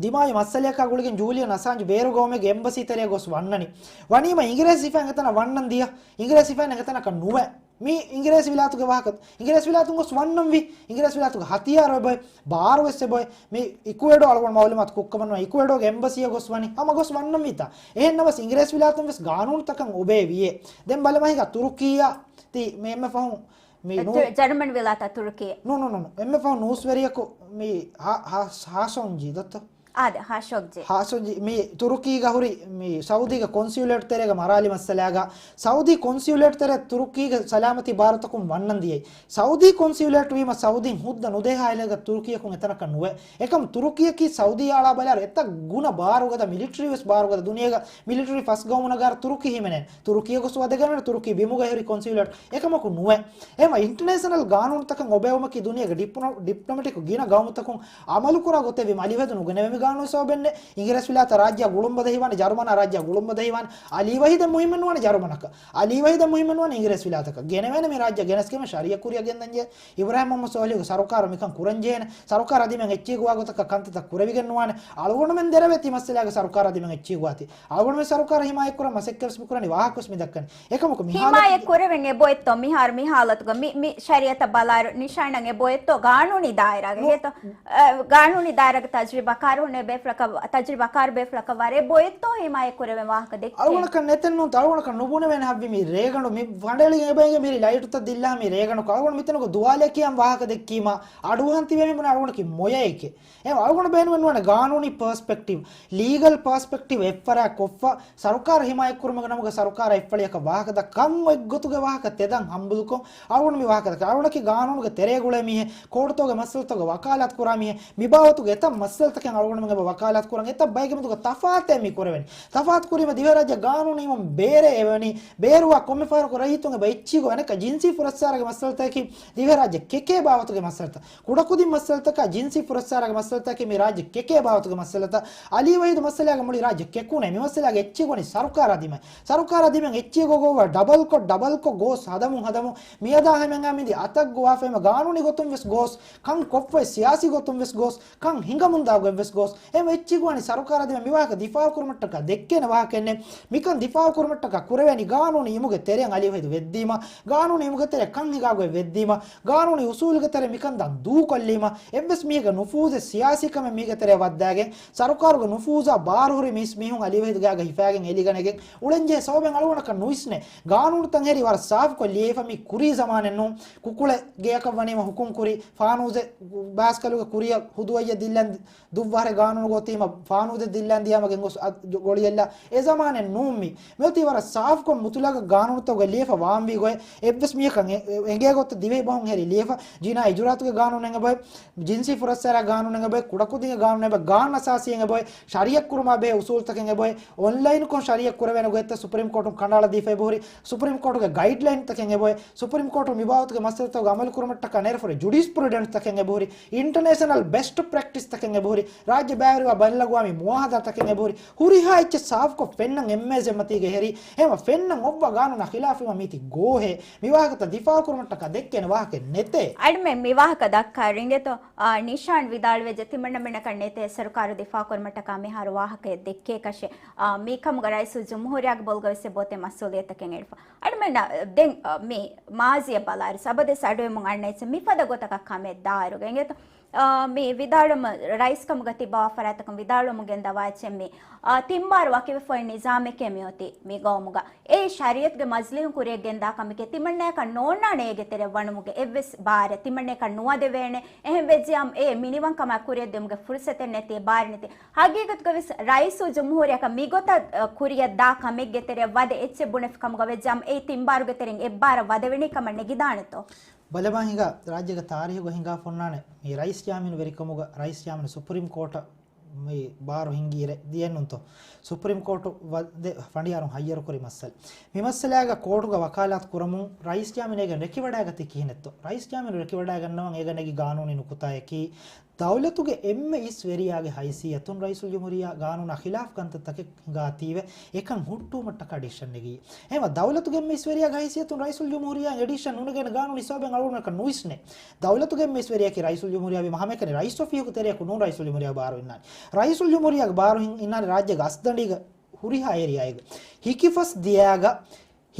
ދިމާވި މައްސަލަޔަކާ ގުޅިގެން ޖޫލިއަން އަސާންޖް ބޭރު ގައުމެއްގެ އެމްބަސީ ތެރެއަށް ގޮސް ވަންނަނީ. ވަނީމަ އިނގިރޭސި ސިފައިން އެތަނަށް ވަންނަން ދިޔަ، އިނގިރޭސި ސިފައިން އެތަނަކަށް ނުވެ. މީ އިނގިރޭސި ވިލާތުގެ ވާހަކަ. އިނގިރޭސި ވިލާތުން ގޮސް ވަންނަންވީ. އިނގިރޭސި ވިލާތުގެ ހަތިޔާރު އެބޮތް، ބާރު ވެސް އެބޮތް. މި އިކުއެޑޯ އަޅުގަނޑު މައުލޫމާތު ކުއްކަމަން އިކުއެޑޯގެ އެމްބަސީއަށް ގޮސް ވަނީ. ހަމަ ގޮސް ވަންނަންވީތާ. އެހެން ނަމަސް އިނގިރޭސި ވިލާތުން ވެސް ގާނޫނުތަކަށް އޮބޭ ވިޔޭ. ދެން ބަލަމަ ހިނގާ ތުރުކީއާ ތި މި އެންމެ ފަހުން މި ނޫ- ޖަރުމަން ވިލާތާ ތުރުކީ. ނޫ، ނޫ، ނޫ، ނޫ. އެންމެ ފަހުން ނޫސްވެރިޔަކު މި ހާ-، ހާ-، ހާޝޮންޖީ ދޮއްތޯ؟ އާދެ، ހާޝޮގްޖީ. ހާޝޮންޖީ މި ތުރުކީގަ ހުރި މި ސައުދީގެ ކޮންސިއުލޭޓް ތެރޭގަ މަރާލި މައްސަލާގަ، ސައުދީ ކޮންސިއުލޭޓް ތެރޭ ތުރުކީގެ ސަލާމަތީ ބާރުތަކުން ވަންނަން ދިޔައީ. ސައުދީ ކޮންސިއުލޭޓް ވީމަ ސައުދީން ހުއްދަ ނުދޭހާ އެލަގަ ތުރުކީއަކުން އެތަނަކަށް ނުވެ. އެކަމް ތުރުކީއަކީ ސައުދީ އާޅާ ބަލާރު އެތައް ގުނަ ބާރުގަދަ، މިލިޓަރީ ވެސް ބާރުގަދަ، ދުނިޔޭގަ މިލިޓަރީ ފަސް ގައުމު ނަގާރަ ތުރުކީ ހިމެނޭ. ތުރުކީއަށް ގޮސް ވަދެގަންނަ ތުރުކީ ބިމުގަ ހުރި ކޮންސިއުލޭޓް އެކަމަކު ނުވެ. އެހެންވެ އިންޓަރނޭޝަނަލް ގާނޫނުތަކަށް އޮބޭވުމަކީ ދުނިޔޭގެ ޑިޕްލޮ-، ޑިޕްލޮމެޓިކް ގިނަ ގައުމުތަކުން އަމަލުކުރާ ގޮތެއްވީމަ އަލިވެދު ނުގެނެވޭ މި ގާނޫނު ސަބަބެންނެ. އިނގިރޭސި ވިލާތަށް ރާއްޖެއާ ގުޅުން ބަދަހިވާނެ، ޖަރުމަނާ ރާއްޖެއާ ގުޅުން ބަދަހިވާނެ. އަލީ ވަހީދެއް މުހިއްމެއް ނުވާނެ ޖަރުމަނަކަށް. އަލީ ވަހީދެއް މުހިއްމެއް ނުވާނެ އިނގިރޭސި ވިލާތަކަށް. ގެނެވޭނެ މި ރާއްޖެ ގެނެސްގެން ޝަރީއަ ކުރިއަށް ގެންދަންޖެހޭ. އިބްރާހިމް މުހައްމަދު ސޯލިހުގެ ސަރުކާރު މިކަން ކުރަންޖެހޭނެ. ސަރުކާރު އަދިމެން އެއްޗިހި ގޮވާ ގޮތަކަށް ކަންތައްތައް ކުރެވިގެން ނުވާނެ. އަޅުގަނޑުމެން ދެރަވޭ ތި މައްސަލާގެ ސަރުކާރު އަދިމެން އެއްޗިހި ގޮވާތީ. އަޅުގަނޑުމެން ސަރުކާރު ހިމާޔަތް ކުރަން މަސައްކަތް ވެސް މި ކުރަނީ ވާހަކަ ވެސް މި ދައްކަނީ. އެކަމަކު މި ހިމާޔަތް ހާލަތުގަ ކުރެވެން އެބޮތްތޯ މިހާރު މި ހާލަތުގަ މި، މި ޝަރީއަތަށް ބަލާއިރު ނިޝާނަށް އެބޮތްތޯ ގާނޫނީ ދާއިރާގެ ނު- އެހެތޯ؟ އަ، ގާނޫނީ ދާއިރާގެ ތަޖްރިބާކާރުން ބޭފުޅަކަށް، ތަޖްރިބާކާރު ބޭފުޅަކަށް ވަރަށް އެބޮތްތޯ ހިމާޔަތް ކުރެވެން ވާހަކަ ދެއްކޭ؟ އަޅުގަނޑަކަށް ނެތެއް ނޫންތަ، އަޅުގަނޑަކަށް ނުބުނެވޭނެ ހައްވި މި ރޭގަނޑު މި ފަނޑެޅި އެބައިގެ މިރި ލައިޓުތައް ދިއްލާ މި ރޭގަނޑު އަޅުގަނޑު މިތަނުގަ ދުވާލެއް ކިޔަން ވާހަކަ ދެއްކީމަ އަޑުއަހަން ތިބޭ މި ބުނެ އަޅުގަނޑަކީ މޮޔައެކޭ. އެ އަޅުގަނޑު ބޭނުމެއް ނުވާނެ ގާނޫނީ ޕާސްޕެކްޓިވް، ލީގަލް ޕާސްޕެކްޓިވް އެއްފަރާ ކޮށްފަ، ސަރުކާރު ހިމާޔަތްކުރުމުގެ ނަމުގަ ސަރުކާރަށް އެއްފަޅިއަކަށް ވާހަކަ ދައްކަން އޮތްގޮތުގެ ވާހަކަ ތެދަން ހަމްބުލުކޮށް، އަޅުގަނޑު މި ވާހަކަ ދައްކަން. އަޅުގަނޑަކީ ގާނޫނުގެ ތެރޭ ގުޅޭ މީހެއް، ކޯޓުތަކުގެ މައްސަލަތަކުގަ ވަކާލާތު ކުރާ މީހެއް، މި ބާވަތުގެ އެތައް މައްސަލަތަކެއް އަޅުގަނޑުމެން އެބަ ވަކާލާތު ކުރަން، އެތައް ބައެއްގެ މެދުގަ ތަފާތެއް މި ކުރެވެނީ. ތަފާތު ކުރީމަ ދިވެހިރާއްޖެ ގާނޫނު އިވަނީ ބޭރެއް އެވަނީ، ބޭރުވާ ކޮންމެ ފަހަރަކު ރައްޔިތުން އެބަ އެއްޗިހި ގޮވާ އަނެއްކާ ޖިންސީ ފުރައްސާރަގެ މައްސަލަތަކީ ދިވެހިރާއްޖެ ކެކޭ ބާވަތުގެ މައްސަލަތައް. ކުޑަކުދިން މައްސަލަތަކާ ޖިންސީ ފުރައްސާރަގެ މައްސަލަތަކީ މި ރާއްޖެ ކެކޭ ބާވަތުގެ މައްސަލަތައް. އަލީ ވަހީދު މައްސަލާގެ މުޅި ރާއްޖެ ކެކުނޭ. މި މައްސަލާގެ އެއްޗިހި ގޮވަނީ ސަރުކާރާ ދިމައި. ސަރުކާރާ ދިމައި އެއްޗިހި ގޮ-، ގޮވާ ޑަބަލްކޮށް، ޑަބަލްކޮށް ގޯސް ހަދަމުން ހަދަމުން މިއަދާ ހަމައަށް މިދި އަތަށް ގޮވާފައިމަ ގާނޫނީ ގޮތުން ވެސް ގޯސް، ކަން ކޮށްފައި ސިޔާސީ ގޮތުން ވެސް ގޯސް، ކަން ހިނގަމުންދާ ގޮތް ވެސް ގޯސް. އެހެން އެއްޗިހި ގޮވަނީ ސަރުކާރާ ދިމައި މި ވާހަކަ ދިފާއު ކުރުމަށްޓަކާ ދެއްކޭނެ ވާހަކައެއްނެއް. މިކަން ދިފާއު ކުރުމަށްޓަކާ ކުރެވޭނީ ގާނޫނީ އިމުގެ ތެރެއަށް އަލީ ވަހީދު ވެއްދީމަ، ގާނޫނީ އިމުގެ ތެރެއަށް ކަން ހިނގާ ގޮތް ވެއްދީމަ، ގާނޫނީ އުސޫލުގެ ތެރެއަށް މިކަން ދާން ދޫކޮށްލީމަ، އެއްވެސް މީހެއްގެ ނުފޫޒެއް ސިޔާސީ ކަމެއް މީގެ ތެރެއަށް ވައްދާގެން، ސަރުކާރުގެ ނުފޫޒާ ބާރުހުރި މީސް މީހުން އަލީ ވަހީދު ގާގަ ހިފާގެން އެލިގަނެގެން އުޅެންޖެހޭ ސަބަބެއް އަޅުގަނޑަކަށް ނުވިސްނޭ. ގާނޫނުތައް ހެރީ ވަރަށް ސާފުކޮށް ލިޔެފަ މީ ކުރީ ޒަމާނެއް ނޫން. ކުކުޅެ ގެޔަކަށް ވަނީމަ ހުކުމް ކުރި، ފާނޫޒެއް ބާސްކަލުގެ ކުރިއަށް ހުދުވައްޔަށް ދިއްލަން ދުއްވާރެ ގާނޫނު ގޯތީމަ ފާނޫދެއް ދިއްލަން ދިޔާމަ ގެންގޮސް އަ-، ގޮޅިއެއްލާ އެ ޒަމާނެއް ނޫން މީ. މިއޮތީ ވަރަށް ސާފުކޮށް މުތުލަކަށް ގާނޫނުތަކުގަ ލިޔެފަ ވާންވީ ގޮތް އެއްވެސް މީހަކަށް އެ-، އެ-، އެނގޭ ގޮތަށް ދިވެހި ބަހުން ހެރި ލިޔެފަ ޖިނާ އިޖުރާތުގެ ގާނޫނެއް އެބައޮތް، ޖިންސީ ފުރައްސާރާ ގާނޫނެއް އެބައޮތް، ކުޑަކުދިންގެ ގާނޫނެއް އެބައޮތް، ގާން އަސާސީއެއް އެބައޮތް، ޝަރީއަތް ކުރުމާ ބެހޭ އުސޫލުތަކެއް އެބައޮތް، އޮންލައިންކޮށް ޝަރީއަތް ކުރެވޭނެ ގޮތްތައް ސުޕްރީމް ކޯޓުން ކަނޑައަޅާ ދީފަ އެބަހުރި، ސުޕްރީމް ކޯޓުގެ ގައިޑްލައިންތަކެއް އެބައޮތް، ސުޕްރީމް ކޯޓު މި ބާވަތުގެ މައްސަލަތަކުގެ އަމަލު ކުރުމަށްޓަކާ ނެރެފުރި ޖުޑިސްޕްރުޑެންސްތަކެއް އެބަހުރި، އިންޓަރނޭޝަނަލް ބެސްޓް ޕްރެކްޓިސްތަކެއް އެބަހުރި، ރާއްޖެ ބައިވެރިވާ ބައްލަގުވާ މި މުއާހަދާތަކެއް އެބަހުރި، ހުރިހާ އެއްޗެއް ސާފުކޮށް ފެންނަން އެމްއޭޒެއް މަތީގަ ހެރީ. އެހެންވެ ފެންނަން އޮއްވާ ގާނޫނާ ޚިލާފުވީމަ މީތި ގޯހޭ. މި ވާހަކަތައް ދިފާއު ކުރުމަށްޓަކާ ދެއްކޭނެ ވާހަކައެއް ނެތޭ. އަޅުމެން މި ވާހަކަ ދައްކާ ރިނގެތޯ، އާ، ނިޝާން ވިދާޅުވެއްޖެ ތިމަންނަމެންނަކަށް ނެތޭ ސަރުކާރު ދިފާއު ކުރުމަށްޓަކާ މިހާރު ވާހަކައެއް ދެއްކޭކަށެއް. އާ، މިކަމުގަ ރައީސުލްޖުމްހޫރިއްޔާގެ ބޮލުގަ ވެސް އެބައޮތޭ މަސްއޫލިއްޔަތަކެއް އެޅިފަ. އަޅުމެންނަށް ދެން، އަ، މި މާޒީއަށް ބަލާއިރު، ސަބަދަސް އަޑުއެމުން އަންނައިސް މިފަދަ ގޮތަކަށް ކަމެއް ދާއިރުގަ އިނގޭތޯ، އަ، މި ވިދާޅުވުމަށް ރައީސް ކަމުގަ ތިބި ފަރާތްތަކުން ވިދާޅުވަމުން ގެންދަވާ އެއްޗެއް މި، އާ، ތިން ބާރު ވަކިވެފަ އޮތް ނިޒާމެކޭ މިއޮތީ މި ގައުމުގަ. އެއީ ޝަރީއަތުގެ މަޖިލީހުން ކުރިޔަށް ގެންދާ ކަމެކޭ. ތިމަންނަޔަކަށް ނޯންނާނެ އޭގެ ތެރެއަށް ވަނުމުގެ އެއްވެސް ބާރެއް ތިމަންނަޔަކަށް ނުވަދެވޭނެ. އެހެން ވެއްޖިއްޔާ އެ މިނިވަންކަމާ ކުރިޔަށް ދިއުމުގެ ފުރުސަތެއް ނެތި. އެ ބާރެއް ނެތި. ހަގީގަތުގަ ވެސް ރައީސުލްޖުމްހޫރިއްޔާ މިގޮތަށް، އަ، ކުރިޔަށް ދާ ކަމެއްގެ ތެރެއަށް ވަދެ އެއްޗެއް ބުނެފި ކަމުގަ ވެއްޖާމަ، އެއީ ތިން ބާރުގެ ތެރެއިން އެއް ބާރަށް ވަދެވެނީ ކަމަށް ނެގިދާނެތޯ؟ ބަލަބާ ހިނގާ، ރާއްޖޭގެ ތާރީހުގަ ހިނގާފަ އޮންނާނެ މި ރައީސް ޖާމިނު ވެރިކަމުގަ ރައީސް ޖާމިނު ސުޕްރީމް ކޯޓަށް މި ބާރު ހިންގިއިރެއް ދިޔައެއްނުންތޯ؟ ސުޕްރީމް ކޯޓު ވަދެ ފަނޑިޔާރުން ހައްޔަރުކުރި މައްސަލަ. މި މައްސަލައިގަ ކޯޓުގަ ވަކާލާތު ކުރަމުން ރައީސް ޖާމިނު އޭގެން ރެކިވަޑައިގަތީ ކިހިނެއްތޯ؟ ރައީސް ޖާމިނު ރެކިވަޑައިގަންނަވަން އޭގަ ނެގި ގާނޫނީ ނުކުތާއަކީ، ދައުލަތުގެ އެންމެ އިސް ވެރިޔާގެ ހައިސިއްޔަތުން ރައީސުލްޖުމްހޫރިއްޔާ ގާނޫނާ ޚިލާފް ކަންތައްތަކެއް ހިނގާތީވެ، އެކަން ހުއްޓުވުމަށްޓަކާ ޑިސިޝަން ނެގި. އެހެންވެ، ދައުލަތުގެ އެންމެ އިސް ވެރިޔާގެ ހައިސިއްޔަތުން ރައީސުލްޖުމްހޫރިއްޔާ އެ ޑިސިޝަން ނުނެގޭނެ ގާނޫނީ ސަބަބެއް އަޅުގަނޑަކަށް ނުވިސްނޭ. ދައުލަތުގެ އެންމެ އިސް ވެރިޔަކީ ރައީސުލްޖުމްހޫރިއްޔާ ވީމަ، ހަމައެކަނި ރައީސް އޮފީހުގެ ތެރެއަކު ނޫން ރައީސުލްޖުމްހޫރިއްޔާ ބާރު އިންނާނެ. ރައީސުލްޖުމްހޫރިއްޔާގެ ބާރު ހިން-، އިންނާނެ ރާއްޖޭގެ އަސްދަނޑީގަ ހުރިހާ އޭރިއާއެއްގަ. ހިކިފަސް ދިޔާގަ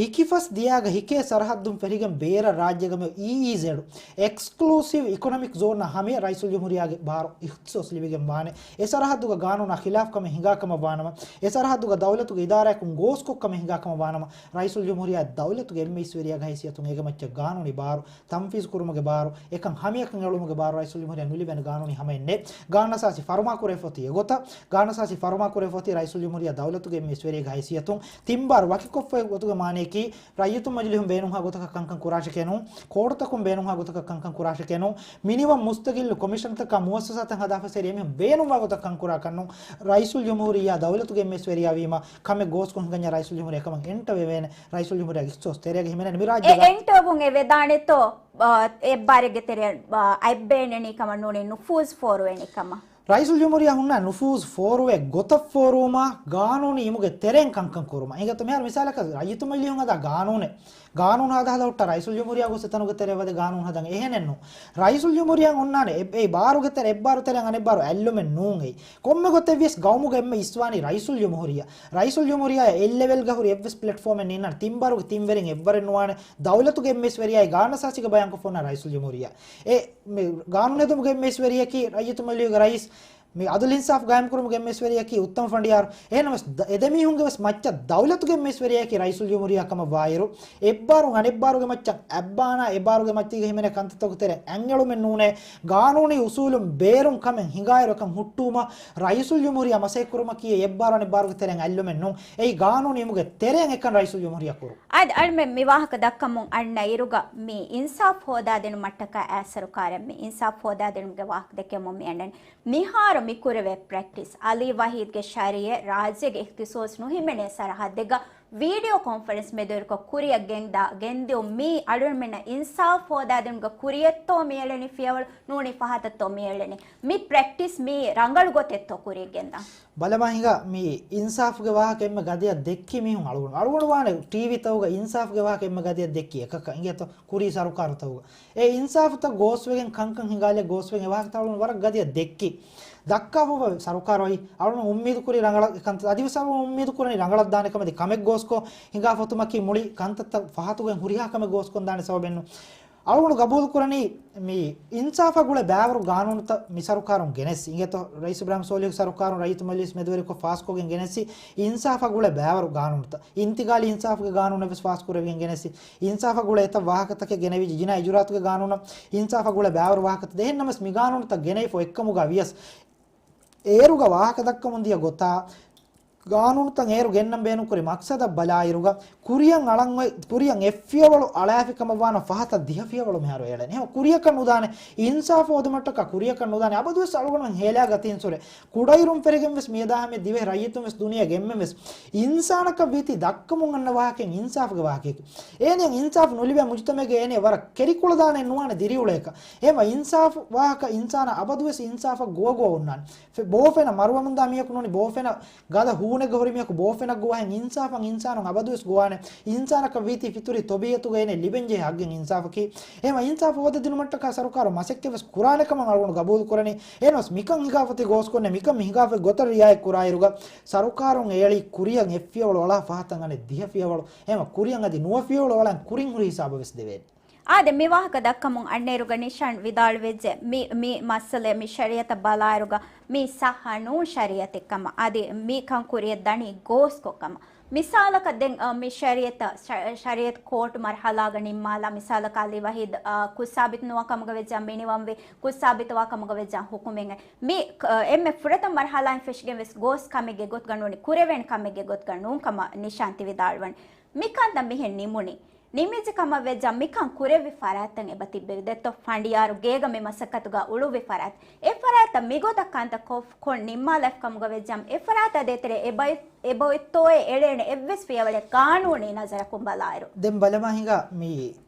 ހިކިފަސް ދިޔާގަ ހިކޭ ސަރަހައްދުން ފެށިގެން ބޭރަށް ރާއްޖޭގަ މި އީއީޒެޑު، އެކްސްކްލޫސިވް އިކޮނޮމިކް ޒޯނާ ހަމަޔަށް ރައީސުލްޖުމްހޫރިއްޔާގެ ބާރު އިޚްތިޞާޞް ލިބިގެން ވާނެ. އެ ސަރަހައްދުގަ ގާނޫނާ ޚިލާފް ކަމެއް ހިނގާ ކަމަށް ވާނަމަ، އެ ސަރަހައްދުގަ ދައުލަތުގެ އިދާރާއަކުން ގޯސްކޮށް ކަމެއް ހިނގާ ކަމަށް ވާނަމަ، ރައީސުލްޖުމްހޫރިއްޔާ ދައުލަތުގެ އެންމެ އިސް ވެރިޔާގެ ހައިސިއްޔަތުން އޭގެ މައްޗަށް ގާނޫނީ ބާރު، ތަންފީޒު ކުރުމުގެ ބާރު، އެކަން ހަމަޔަކަށް އެޅުމުގެ ބާރު ރައީސުލްޖުމްހޫރިއްޔާ ނުލިބޭނެ ގާނޫނީ ހަމައެއް ނެތް. ގާނޫނުއަސާސީ ފަރުމާ ކުރެވިފަ އޮތީ އެގޮތަށް. ގާނޫނުއަސާސީ ފަރުމާ ކުރެވިފަ އޮތީ ރައީސުލްޖުމްހޫރިއްޔާ ދައުލަތުގެ އެންމެ އިސް ވެރިޔާގެ ހައިސިއްޔަތުން ތިން ބާރު ވަކިކޮށްފަ އޮތުގެ މާނަޔަކީ، ރައްޔިތުން މަޖިލީހުން ބޭނުންހާ ގޮތަކަށް ކަންކަން ކުރާށެކޭނު، ކޯޓުތަކުން ބޭނުންހާ ގޮތަކަށް ކަންކަން ކުރާށެކޭނު، މިނިވަން މުސްތަގިއްލު ކޮމިޝަންތަކާ މުއައްސަސާތައް ހަދާފަ ސޭރި އެމީހުން ބޭނުންވާ ގޮތަށް ކަންކުރާކަށްނު، ރައީސުލްޖުމްހޫރިއްޔާ ދައުލަތުގެ އެންމެ އިސް ވެރިޔާ ވީމަ، ކަމެއް ގޯސްކޮށް ހިނގަންޏާ ރައީސުލްޖުމްހޫރިއްޔާ އެކަމަށް އެންޓަވެވޭނެ. ރައީސުލްޖުމްހޫރިއްޔާގެ އިޚްތިޞާޞް ތެރޭގަ ހިމެނޭނެ މި އެ ރާއްޖޭގަ. އެންޓަވުން އެ ވެދާނެތޯ، އާ، އެއްބާރެއްގެ ތެރެއަށް، އާ، އަތް ބޭނެނީ ކަމަށް ނޫނީ ނުފޫޒް ފޯރުވޭނެ ކަމަށް. ރައީސުލްޖުމްހޫރިއްޔާ ހުންނާ ނުފޫޒް ފޯރުވޭ ގޮތަށް ފޯރުވުމާ، ގާނޫނީ އިމުގެ ތެރެއިން ކަންކަން ކުރުމަށް. އިނގޭތޯ މިހާރު މިސާލަކަށް ރައްޔިތު މަޖިލީހުން ހަދާ ގާނޫނެއް، ގާނޫނު ހަދާ ހަދާ ހުއްޓާ ރައީސުލްޖުމްހޫރިއްޔާ ގޮސް އެތަނުގެ ތެރޭ ވަދެ ގާނޫނު ހަދަން އެހެނެއްނު. ރައީސުލްޖުމްހޫރިއްޔާ އޮންނާނެ އެ، އެ ބާރުގެ ތެރެ، އެއްބާރު ތެރެއަށް އަނެއްބާރު އަތްލުމެއް ނޫން އެއީ. ކޮންމެ ގޮތެއް ވިޔަސް ގައުމުގެ އެންމެ އިސްވާނީ ރައީސުލްޖުމްހޫރިއްޔާ. ރައީސުލްޖުމްހޫރިއްޔާ އެއް ލެވެލްގަ ހުރި އެއްވެސް ޕްލެޓްފޯމެއް ނީންނާނެ. ތިން ބާރުގެ ތިން ވެރިން އެއްވަރެއް ނުވާނެ. ދައުލަތުގެ އެންމެ އިސް ވެރިޔާއޭ ގާނޫނުއަސާސީގަ ބަޔާންކޮށްފަ އޮންނާނެ ރައީސުލްޖުމްހޫރިއްޔާ. އެ މި ގާނޫނު ހެދުމުގެ އެންމެ އިސް ވެރިޔަކީ ރައްޔިތު މަޖިލީހުގެ ރައީސް. މި އަދުލު އިންސާފް ގާއިމްކުރުމުގެ އެންމެ އިސް ވެރިޔަކީ އުއްތަމަ ފަނޑިޔާރު. އެހެންނަމަވެސް ދަ-، އެދެމީހުންގެ ވެސް މައްޗަށް ދައުލަތުގެ އެންމެ އިސް ވެރިޔަކީ ރައީސުލްޖުމްހޫރިއްޔާ ކަމަށް ވާއިރު، އެއްބާރު އަނެއްބާރުގެ މައްޗަށް އައްބާނާ އެބާރުގެ މައްޗީގަ ހިމެނޭ ކަންތައްތަކުގެ ތެރެއިން އަތްއެޅުމެއް ނޫނޭ. ގާނޫނީ އުސޫލުން ބޭރުން ކަމެއް ހިނގާއިރު އެކަން ހުއްޓުވުމަށް ރައީސުލްޖުމްހޫރިއްޔާ މަސައްކަތްކުރުމަކީ އެއްބާރު އަނެއްބާރުގެ ތެރެއިން އަތްލުމެއް ނޫން. އެއީ ގާނޫނީ އިމުގެ ތެރެއިން އެކަން ރައީސުލްޖުމްހޫރިއްޔާ ކުރުން. އަދި އަޅުމެން މި ވާހަކަ ދައްކަމުން އަންނަ އިރުގަ މި އިންސާފް ހޯދާދިނުމަށްޓަކާ އާ ސަރުކާރަށް މި އިންސާފް ހޯދާދިނުމުގެ ވާހަކަ ދެކެމުން މި އަންނަނީ. މިހާރު މި ކުރެވޭ ޕްރެކްޓިސް، އަލީ ވަހީދްގެ ޝަރީއަތް ރާއްޖޭގެ އިޚްތިޞާޞް ނުހިމެނޭ ސަރަހައްދެއްގަ ވީޑިއޯ ކޮންފަރެންސް މެދުވެރިކޮށް ކުރިއަށް ގެންދާ، ގެންދިއުން މީ އަޅުގަނޑުމެންނަށް އިންސާފް ހޯދާދިނުމުގެ ކުރިއަށްތޯ މިއެޅެނީ ފިޔަވަޅު ނޫނީ ފަހަތަށްތޯ މިއެޅެނީ؟ މި ޕްރެކްޓިސް މީ ރަނގަޅު ގޮތެއްތޯ ކުރިއަށް ގެންދާ؟ ބަލަމާ ހިނގާ މި އިންސާފްގެ ވާހަކަ އެންމެ ގަދަޔަށް ދެއްކި މީހުން އަޅުގަނޑު. އަޅުގަނޑު ވާނެ ޓީވީތަކުގަ އިންސާފްގެ ވާހަކަ އެންމެ ގަދަޔަށް ދެއްކި އެކަކަށް އިނގޭތޯ. ކުރީ ސަރުކާރުތަކުގަ އެ އިންސާފުތައް ގޯސްވެގެން ކަންކަން ހިނގާލެ ގޯސްވެގެން އެ ވާހަކަތައް އަޅުގަނޑު ވަރަށް ގަދަޔަށް ދެއްކި. ދައްކާފަ ސަރުކާރު އައި އަޅުގަނޑު އުއްމީދު ކުރި ރަނގަޅަށް އެ ކަންތައް އަދިވެސް އަޅުގަނޑު އުއްމީދު ކުރަނީ ރަނގަޅަށް ދާނެ ކަމަށް. އަދި ކަމެއް ގޯސްކޮށް ހިނގާފަ އޮތުމަކީ މުޅި ކަންތައްތައް ފަހަތުގެން ހުރިހާ ކަމެއް ގޯސްކޮށްދާނެ ސަބަބެއްނު. އަޅުގަނޑު ގަބޫލު ކުރަނީ މި އިންސާފާ ގުޅޭ ބައިވަރު ގާނޫނުތައް މި ސަރުކާރުން ގެނެސް އިނގޭތޯ. ރައީސް އިބްރާހިމް ސޯލިހުގެ ސަރުކާރުން ރައްޔިތު މަޖިލީސް މެދުވެރިކޮށް ފާސްކޮށްގެން ގެނެސް އިންސާފާ ގުޅޭ ބައިވަރު ގާނޫނުތައް. އިންތިގާލީ އިންސާފުގެ ގާނޫނެއް ވެސް ފާސް ކުރެވިގެން ގެނެސް އިންސާފާ ގުޅޭ އެތައް ވާހަކަތަކެއް ގެނެވިއްޖެ. ޖިނާ އިޖުރާތުގެ ގާނޫނަށް އިންސާފާ ގުޅޭ ބައިވަރު ވާހަކަތައް ދޭ. އެހެންނަމަވެސް މި ގާނޫނުތައް ގެނެވިފަ އޮތްކަމުގަ ވިޔަސް އޭރުގަ ވާހަކަ ދައްކަމުން ދިޔަ ގޮތާ ގާނޫނުތައް އޭރު ގެންނަން ބޭނުންކުރި މަޤްޞަދަށް ބަލާއިރުގަ ކުރިއަށް އަޅަން އޮތް، ކުރިއަށް އެއްފިޔަވަޅު އަޅާފި ކަމަށް ވާނަމަ ފަހަތަށް ދިހަ ފިޔަވަޅު މިހާރު އެޅެނީ. އެހެން ކުރިއަކަށް ނުދާނެ، އިންސާފު ހޯދުމަށްޓަކާ ކުރިއަކަށް ނުދާނެ. އަބަދުވެސް އަޅުގަނޑުމެން ހޭލާ ގަތީންސުރެ ކުޑައިރުން ފެރިގެން ވެސް މިއަދާ ހަމަ ދިވެހި ރައްޔިތުން ވެސް ދުނިޔޭގެ އެންމެން ވެސް އިންސާނަކަށް ވީތީ ދައްކަމުން އަންނަ ވާހަކައެއް އިންސާފުގެ ވާހަކައެކޭ. އޭނައަށް އިންސާފު ނުލިބޭ މުޖުތަމައެއްގަ އޭނަ ވަރަށް ކެރިކުޅަދާނެ ނުވާނެ ދިރިއުޅޭކަށް. އެހެންވެ އިންސާފު ވާހަކަ އިންސާނާ އަބަދުވެސް އިންސާފަށް ގޮވަގޮވަ އޮންނާނެ. ފެ-، ބޯފެނަށް މަރުވަމުންދާ މީހަކު ނޫނީ ބޯފެނަށް ގަދަ ހޫނެއްގަ ހުރި މީހަކު ބޯފެނަށް ގޮވާހެން އިންސާފަށް އިންސާނުން އަބަދުވެސް ގޮވާނެ. އިންސާނަކަށް ވީތީ ފިތުރީ ތޮބީއަތުގަ އޭނަ ލިބެންޖެހޭ ހައްގެއް އިންސާފަކީ. އެހެންވެ އިންސާފު ހޯދަދިނުމަށްޓަކާ ސަރުކާރު މަސައްކަތް ވެސް ކުރާނެ ކަމަށް އަޅުގަނޑު ގަބޫލު ކުރަނީ. އެހެނަސް މިކަން ހިނގާފަތި ގޯސްކޮށްނެ މިކަން މި ހިނގާފަތި ގޮތަށް ރިއާޔަތް ކުރާއިރުގަ ސަރުކާރުން އެއަޅީ ކުރިއަށް އެއްފިޔަވަޅު އަޅާ ފަހަތަށް އަނެއް ދިހަ ފިޔަވަޅު. އެހެންވެ ކުރިއަށް އަދި ނުވަ ފިޔަވަޅު އަޅަން ކުރިން ހުރި ހިސާބަށް ވެސް ދެވޭނެ. އާދެ، މި ވާހަކަ ދައްކަމުން އަންނައިރުގަ ނިޝާން ވިދާޅުވެއްޖެ، މި، މި މައްސަލަ މި ޝަރީއަތަށް ބަލާއިރުގަ މީ ސައްހަ ނޫން ޝަރީއަތެއް ކަމަށް، އަދި މި ކަން ކުރިޔަށް ދަނީ ގޯސްކޮށް ކަމަށް. މިސާލަކަށް ދެން، އަ، މި ޝަރީއަތަށް، ޝަ-، ޝަރީއަތް ކޯޓު މަރްހަލާގަ ނިންމާލާ، މިސާލަކަށް އަލީ ވަހީދު، އަ، ކުށް ސާބިތު ނުވާ ކަމުގަ ވެއްޖާ މިނިވަންވި، ކުށް ސާބިތުވާ ކަމުގަ ވެއްޖާ ހުކުމެއް. މި، އ، އެންމެ ފުރަތަމަ މަރްހަލާއިން ފެށިގެން ވެސް ގޯސް ކަމެއްގެ ގޮތުގަ ނޫނީ، ކުރެވޭނެ ކަމެއްގެ ގޮތުގަ ނޫން ކަމަށް ނިޝާން ތި ވިދާޅުވަނީ. މިކަންތައް މިހެން ނިމުނީ. ނިމިއްޖެ ކަމަށް ވެއްޖާ މިކަން ކުރެއްވި ފަރާތްތައް އެބަ ތިއްބެވި ދެއްތޯ، ފަނޑިޔާރު ގޭގަ މި މަސައްކަތުގަ އުޅުއްވި ފަރާތް. އެ ފަރާތްތައް މިގޮތަށް ކަންތައް ކޮށް، ކޮށް ނިންމާލައިފި ކަމުގަ ވެއްޖާ އެ ފަރާތާ ދޭތެރޭ އެބައޮތް، އެބައޮތްތޯއޭ އެޅޭނެ އެއްވެސް ފިޔަވަޅެއް ގާނޫނީ ނަޒަރަކުން ބަލާއިރު. ދެން ބަލަމާ ހިނގާ މި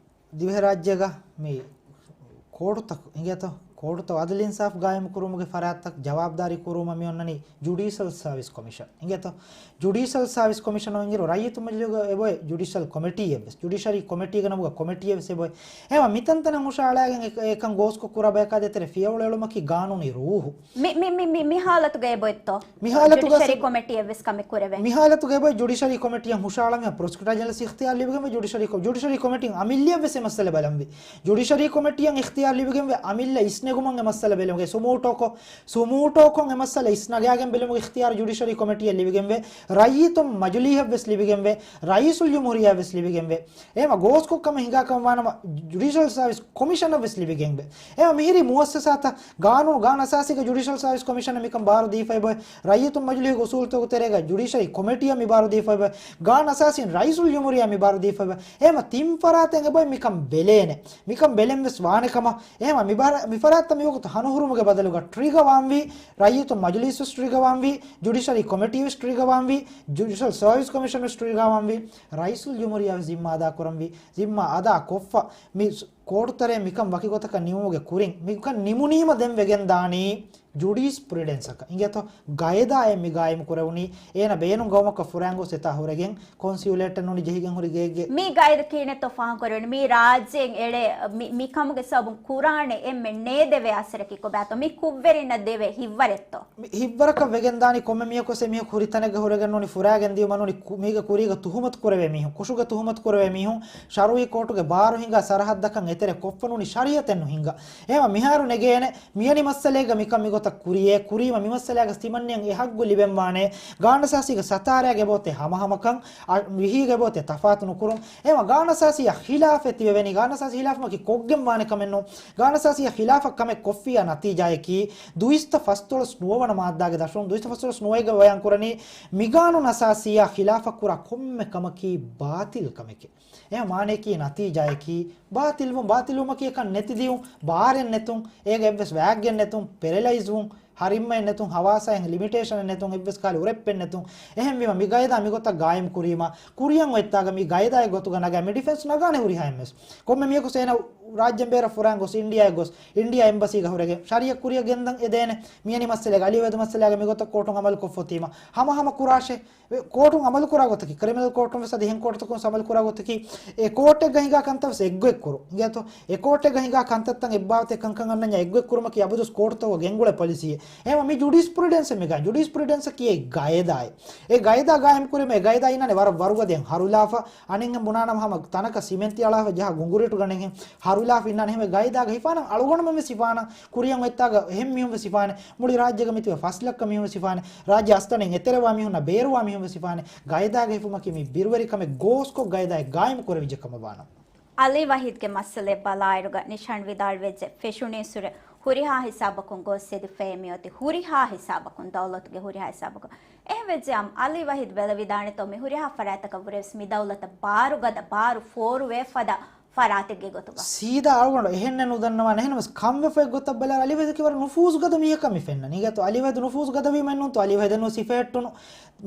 ދިވެހިރާއްޖޭގަ މި ކޯޓުތަކު އިނގޭތޯ، ކޯޓުތައް އަދުލު އިންސާފް ގާއިމު ކުރުމުގެ ފަރާތްތައް ޖަވާބުދާރީ ކުރުވުމަށް މި އޮންނަނީ ޖުޑީޝަލް ސާވިސް ކޮމިޝަން އިނގޭތޯ. ޖުޑީޝަލް ސާވިސް ކޮމިޝަނަށް އިނގިރު ރައްޔިތު މަޖިލީހުގަ އެބޮތް ޖުޑިޝަލް ކޮމިޓީއެއްވެސް، ޖުޑިޝަރީ ކޮމިޓީގެ ނަމުގަ ކޮމިޓީއެއްވެސް އެބޮތް. އެވަ މިތަންތަނަށް ހުށައަޅާގެން އެ-، އެކަން ގޯސްކޮށް ކުރާ ބަޔަކާ ދޭތެރޭ ފިޔަވަޅު އެޅުމަކީ ގާނޫނީ ރޫހު. މި، މި، މި، މި، މި ހާލަތުގަ އެބޮތްތޯ؟ މި ހާލަތުގަ ޖުޑިޝަރީ ސަ-، ކޮމިޓީއެއްވެސް ކަމެއް ކުރެވޭ. މި ހާލަތުގަ އެބޮތް ޖުޑިޝަރީ ކޮމިޓީއަށް ހުށައަޅަން ޕްރޮސިކިއުޓަރ ޖެނެރަލް އިޚްތިޔާރު ލިބިގެންވެ ޖުޑިޝަރީ ކޮ-، ޖުޑިޝަރީ ކޮމިޓީން އަމިއްލައަށްވެސް އެ މައްސަލަ ބަލަންވީ. ޖުޑިޝަރީ ކޮމިޓީއަށް އިޚްތިޔާރު ލިބިގެންވެ އަމިއްލަ އިސްނެގުމަށް އެ މައްސަލަ ބެލެވޭ. ސުމޫޓޯކޮށް، ސުމޫޓޯކޮށް އެ މައްސަލަ އިސްނަގާގެން ބެލުމުގެ އިޚްތިޔާރު ޖުޑިޝަރީ ކޮމިޓީއަށް ލިބިގެންވެ، ރައްޔިތު މަޖުލީހަށްވެސް ލިބިގެންވެ، ރައީސުލްޖުމްހޫރިއްޔާވެސް ލިބިގެންވެ. އެހެމަ ގޯސްކޮށް ކަމެއް ހިނގާ ކަމަށް ވާނަމަ، ޖުޑިޝަލް ސާވިސް ކޮމިޝަނަށްވެސް ލިބިގެންވެ. އެހެމަ މިހިރީ މުއައްސަސާތައް ގާނޫނު، ގާނަސާސީގަ ޖުޑިޝަލް ސާވިސް ކޮމިޝަނަށް މިކަން ބާރު ދީފައިބޮއެ، ރައްޔިތު މަޖުލީހުގެ އުސޫލުތަކުގެ ތެރޭގަ ޖުޑިޝަރީ ކޮމިޓީއަށް މި ބާރު ދީފައިބޮއެ، ގާނަސާސީން ރައީސުލްޖުމްހޫރިއްޔާ މި ބާރު ދީފައިބޮއެ. އެހެމަ ތިން ފަރާތެއް އެބޮތް މިކަން ބެލޭނެ. މިކަން ބެލެން ވެސް ވާނެ ކަމަށް. އެހެމަ މި ބާރަ-، މި ފަރާތްތައް މިވަގުތު ހަނުހުރުމުގެ ބަދަލުގަ ޓްރިގަ ވާންވީ، ރައްޔިތު މަޖުލީސް ވެސް ޓްރިގަ ވާންވީ، ޖުޑިޝަރީ ކޮމިޓީ ވެސް ޓްރިގަ ވާންވީ، ޖުޑިޝަލް ސާވިސް ކޮމިޝަން ވެސް ޓްރިގަ ވާންވީ، ރައީސުލްޖުމްހޫރިއްޔާ ވެސް ޒިންމާ އަދާ ކުރަންވީ، ޒިންމާ އަދާ ކޮށްފަ މި ކޯޓުތެރޭ މިކަން ވަކި ގޮތަކަށް ނިމުމުގެ ކުރިން، މިކަން ނިމުނީމަ ދެން ވެގެން ދާނީ ޖުޑީސް ޕްރިޑެންސަކަށް. އިނގޭތޯ؟ ގައިދާއެއް މި ގާއިމު ކުރެވުނީ، އޭނަ ބޭނުން ގައުމަކަށް ފުރާން ގޮސް އެތާ ހުރެގެން ކޮންސިއުލޭޓަށް ނޫނީ ޖެހިގެން ހުރި ގެއެއްގެ. މި ގައިދު ކިހިނެއްތޯ ފާހަގަކުރެވެނީ؟ މި ރާއްޖޭން އެޅޭ، މި، މި ކަމުގެ ސަބަބުން ކުރާނެ އެންމެ ނޭދެވޭ އަސަރަކީ ކޮބާތޯ؟ މި ކުށްވެރިންނަށް ދެވޭ ހިތްވަރެއްތޯ؟ މި ހިތްވަރަކަށް ވެގެންދާނީ ކޮންމެ މީހަކުވެސް އެމީހަކު ހުރި ތަނެއްގަ ހުރެގެން ނޫނީ ފުރާގެން ދިޔުމަށް ނޫނީ ކު-، މީގެ ކުރީގަ ތުހުމަތު ކުރެވޭ މީހުން، ކުށުގެ ތުހުމަތު ކުރެވޭ މީހުން، ޝަރުއީ ކޯޓުގެ ބާރު ހިނގާ ސަރަހައްދަކަށް އެތެރެ ކޮށްފަ ނޫނީ ޝަރީއަތެއް ނުހިނގާ. އެހެމަ މިހާރު ނެގޭނެ މިވެނި މައްސަލައެއްގަ މިކަން މިގޮތަށް ކުރިޔޭ، ކުރީމަ މި މައްސަލައިގަސް ތިމަންނެއަށް އެ ހައްގު ލިބެންވާނޭ، ގާނަސާސީގެ ސަތާރައިގެ އެބައޮތޭ ހަމަހަމަކަން، އަ، ވިހީގެ އެބައޮތޭ ތަފާތު ނުކުރުން. އެހެމަ ގާނަސާސީއަށް ޚިލާފެއް ތިބެވެނީ، ގާނަސާސީ ޚިލާފުމަކީ ކޮށްގެން ވާނެ ކަމެއް ނޫން. ގާނަސާސީއަށް ޚިލާފަށް ކަމެއް ކޮށްފިއްޔާ ނަތީޖާއަކީ، ދުއިސައްތަ ފަސްދޮޅަސް ނުވަވަނަ މާއްދާގެ ދަށުން ދުއިސައްތަ ފަސްދޮޅަސް ނުވައެއްގަ ބަޔާން ކުރަނީ، މިގާނޫނަށް އަސާސީއާ ޚިލާފަށް ކުރާ ކޮންމެ ކަމަކީ ބާތިލް ކަމެކޭ. އެހެން މާނަޔަކީ ނަތީޖާއަކީ ބާތިލްވުން، ބާތިލްވުމަކީ އެކަން ނެތިދިޔުން، ބާރެއް ނެތުން، އޭގަ އެއްވެސް ވާގްގެއް ނެތުން، ޕެރެލައިޒްވުން، ހަރިއްމައެއް ނެތުން، ހަވާސާއިން ލިމިޓޭޝަނެއް ނެތުން، އެއްވެސް ކަހަލަ އުރެއްޕެއް ނެތުން. އެހެންވީމަ މި ގައިދާ މިގޮތަށް ގާއިމް ކުރީމަ، ކުރިއަށް އޮތްތާގަ މި ގައިދާއެއް ގޮތުގަ ނަގާ މި ޑިފެންސް ނަގާނެ ހުރިހާ އެއްވެސް. ކޮންމެ މީހަކު އޭނަ ރާއްޖެން ބޭރަށް ފުރާން ގޮސް އިންޑިއާއަށް ގޮސް، އިންޑިއާ އެމްބަސީގަ ހުރެގެން ޝަރީއަތް ކުރިއަށް ގެންދަން އެދޭނެ. މިވެނި މައްސަލައިގަ އަލީ ވަހީދު މައްސަލައިގަ މިގޮތަށް ކޯޓުން އަމަލު ކޮށްފޮތީމަ ހަމަ ހަމަ ކުރާށޭ. ކޯޓުން އަމަލު ކުރާ ގޮތަކީ، ކްރިމިނަލް ކޯޓުން ވެސް އަދި އެހެން ކޯޓުތަކުން ވެސް އަމަލު ކުރާ ގޮތަކީ، އެ ކޯޓެއްގަ ހިނގާ ކަންތައް ވެސް އެއްގޮތް ކުރުން. އިނގޭތޯ؟ އެ ކޯޓެއްގަ ހިނގާ ކަންތައްތައް އެއްބާވަތެއް ކަންކަން އަންނަންޏާ އެއްގޮތް ކުރުމަކީ އަބަދުވެސް ކޯޓުތަކުގަ ގެންގުޅޭ ޕޮލިސީއެއް. އެހެންވީމަ މި ޖުޑީސް ޕްރިޑެންސް މި ގާ-، ޖުޑީސް ޕްރިޑެންސަކީ އެ ގައިދާއެއް. އެ ގައިދާ ގާއިމް ކުރީމަ އެ ގައިދާ އިންނާނެ ވަރަށް ވަރުގަދައިން ހަރުލާފަ، އަނެއްހެން ބުނާނަމަ ހަމަ ތަނަކަށް ސިމެންތި އަޅާފަ ޖަހާ ގުނގުރިޓު ގަނެގެން ހަރުލާފަ އިންނާނެ. އެހެންވެ ގައިދާގަ ހިފާނަން އަޅުގަނޑުމެން ވެސް ހިފާނަން، ކުރިއަށް އޮތްތާގަ އެހެން މީހުން ވެސް ހިފާނެ، މުޅި ރާއްޖޭގަ މިތިބެ ފަސް ލައްކަ މީހުން ވެސް ހިފާނެ، ރާއްޖެ އަސްތަނެއް އެތެރެވާ މީހުންނަށް ބޭރުވާ މީހުން ވެސް ހިފާނެ. ގައިދާގަ ހިފުމަކީ މި ބިރުވެރިކަމެއް ގޯސްކޮށް ގައިދާއެއް ގާއިމް ކުރެވިއްޖެ ކަމަށް ވާނަމަ. އަލީ ވަހީދުގެ މައްސަލައެއް ބަލާއިރުގަ ނިޝާން ވިދާޅުވެއްޖެ، ފެށުނީއްސުރެ ހުރިހާ ހިސާބަކުން ގޯސް އެދިފައޭ މިއޮތީ ހުރިހާ ހިސާބަކުން، ދައުލަތުގެ ހުރިހާ ހިސާބަކުން. އެހެންވެއްޖެއަމް އަލީ ވަހީދު ބެލެވިދާނެތޯ މި ހުރިހާ ފަރާތަކަށްވުރެވެސް މި ދައުލަތަށް ބާރުގަދަ، ބާރު ފޯރުވެފަދަ ފަރާތެއްގެ ގޮތުގަ. ސީދާ އަޅުގަނޑު އެހެންނެއް ނުދަންނަވާނެ. އެހެންނަމަވެސް ކަންވެފައި ގޮތަށް ބަލާއިރު އަލީ ވަހީދަކީ ވަރަށް ނުފޫޒުގަދަ މީހަކަށް މި ފެންނަނީ. އިނގޭތޯ އަލީ ވަހީދު ނުފޫޒުގަދަވީމައެއް ނޫންތޯ އަލީ ވަހީދަށް ނުވެސް ހިފެހެއްޓުނު.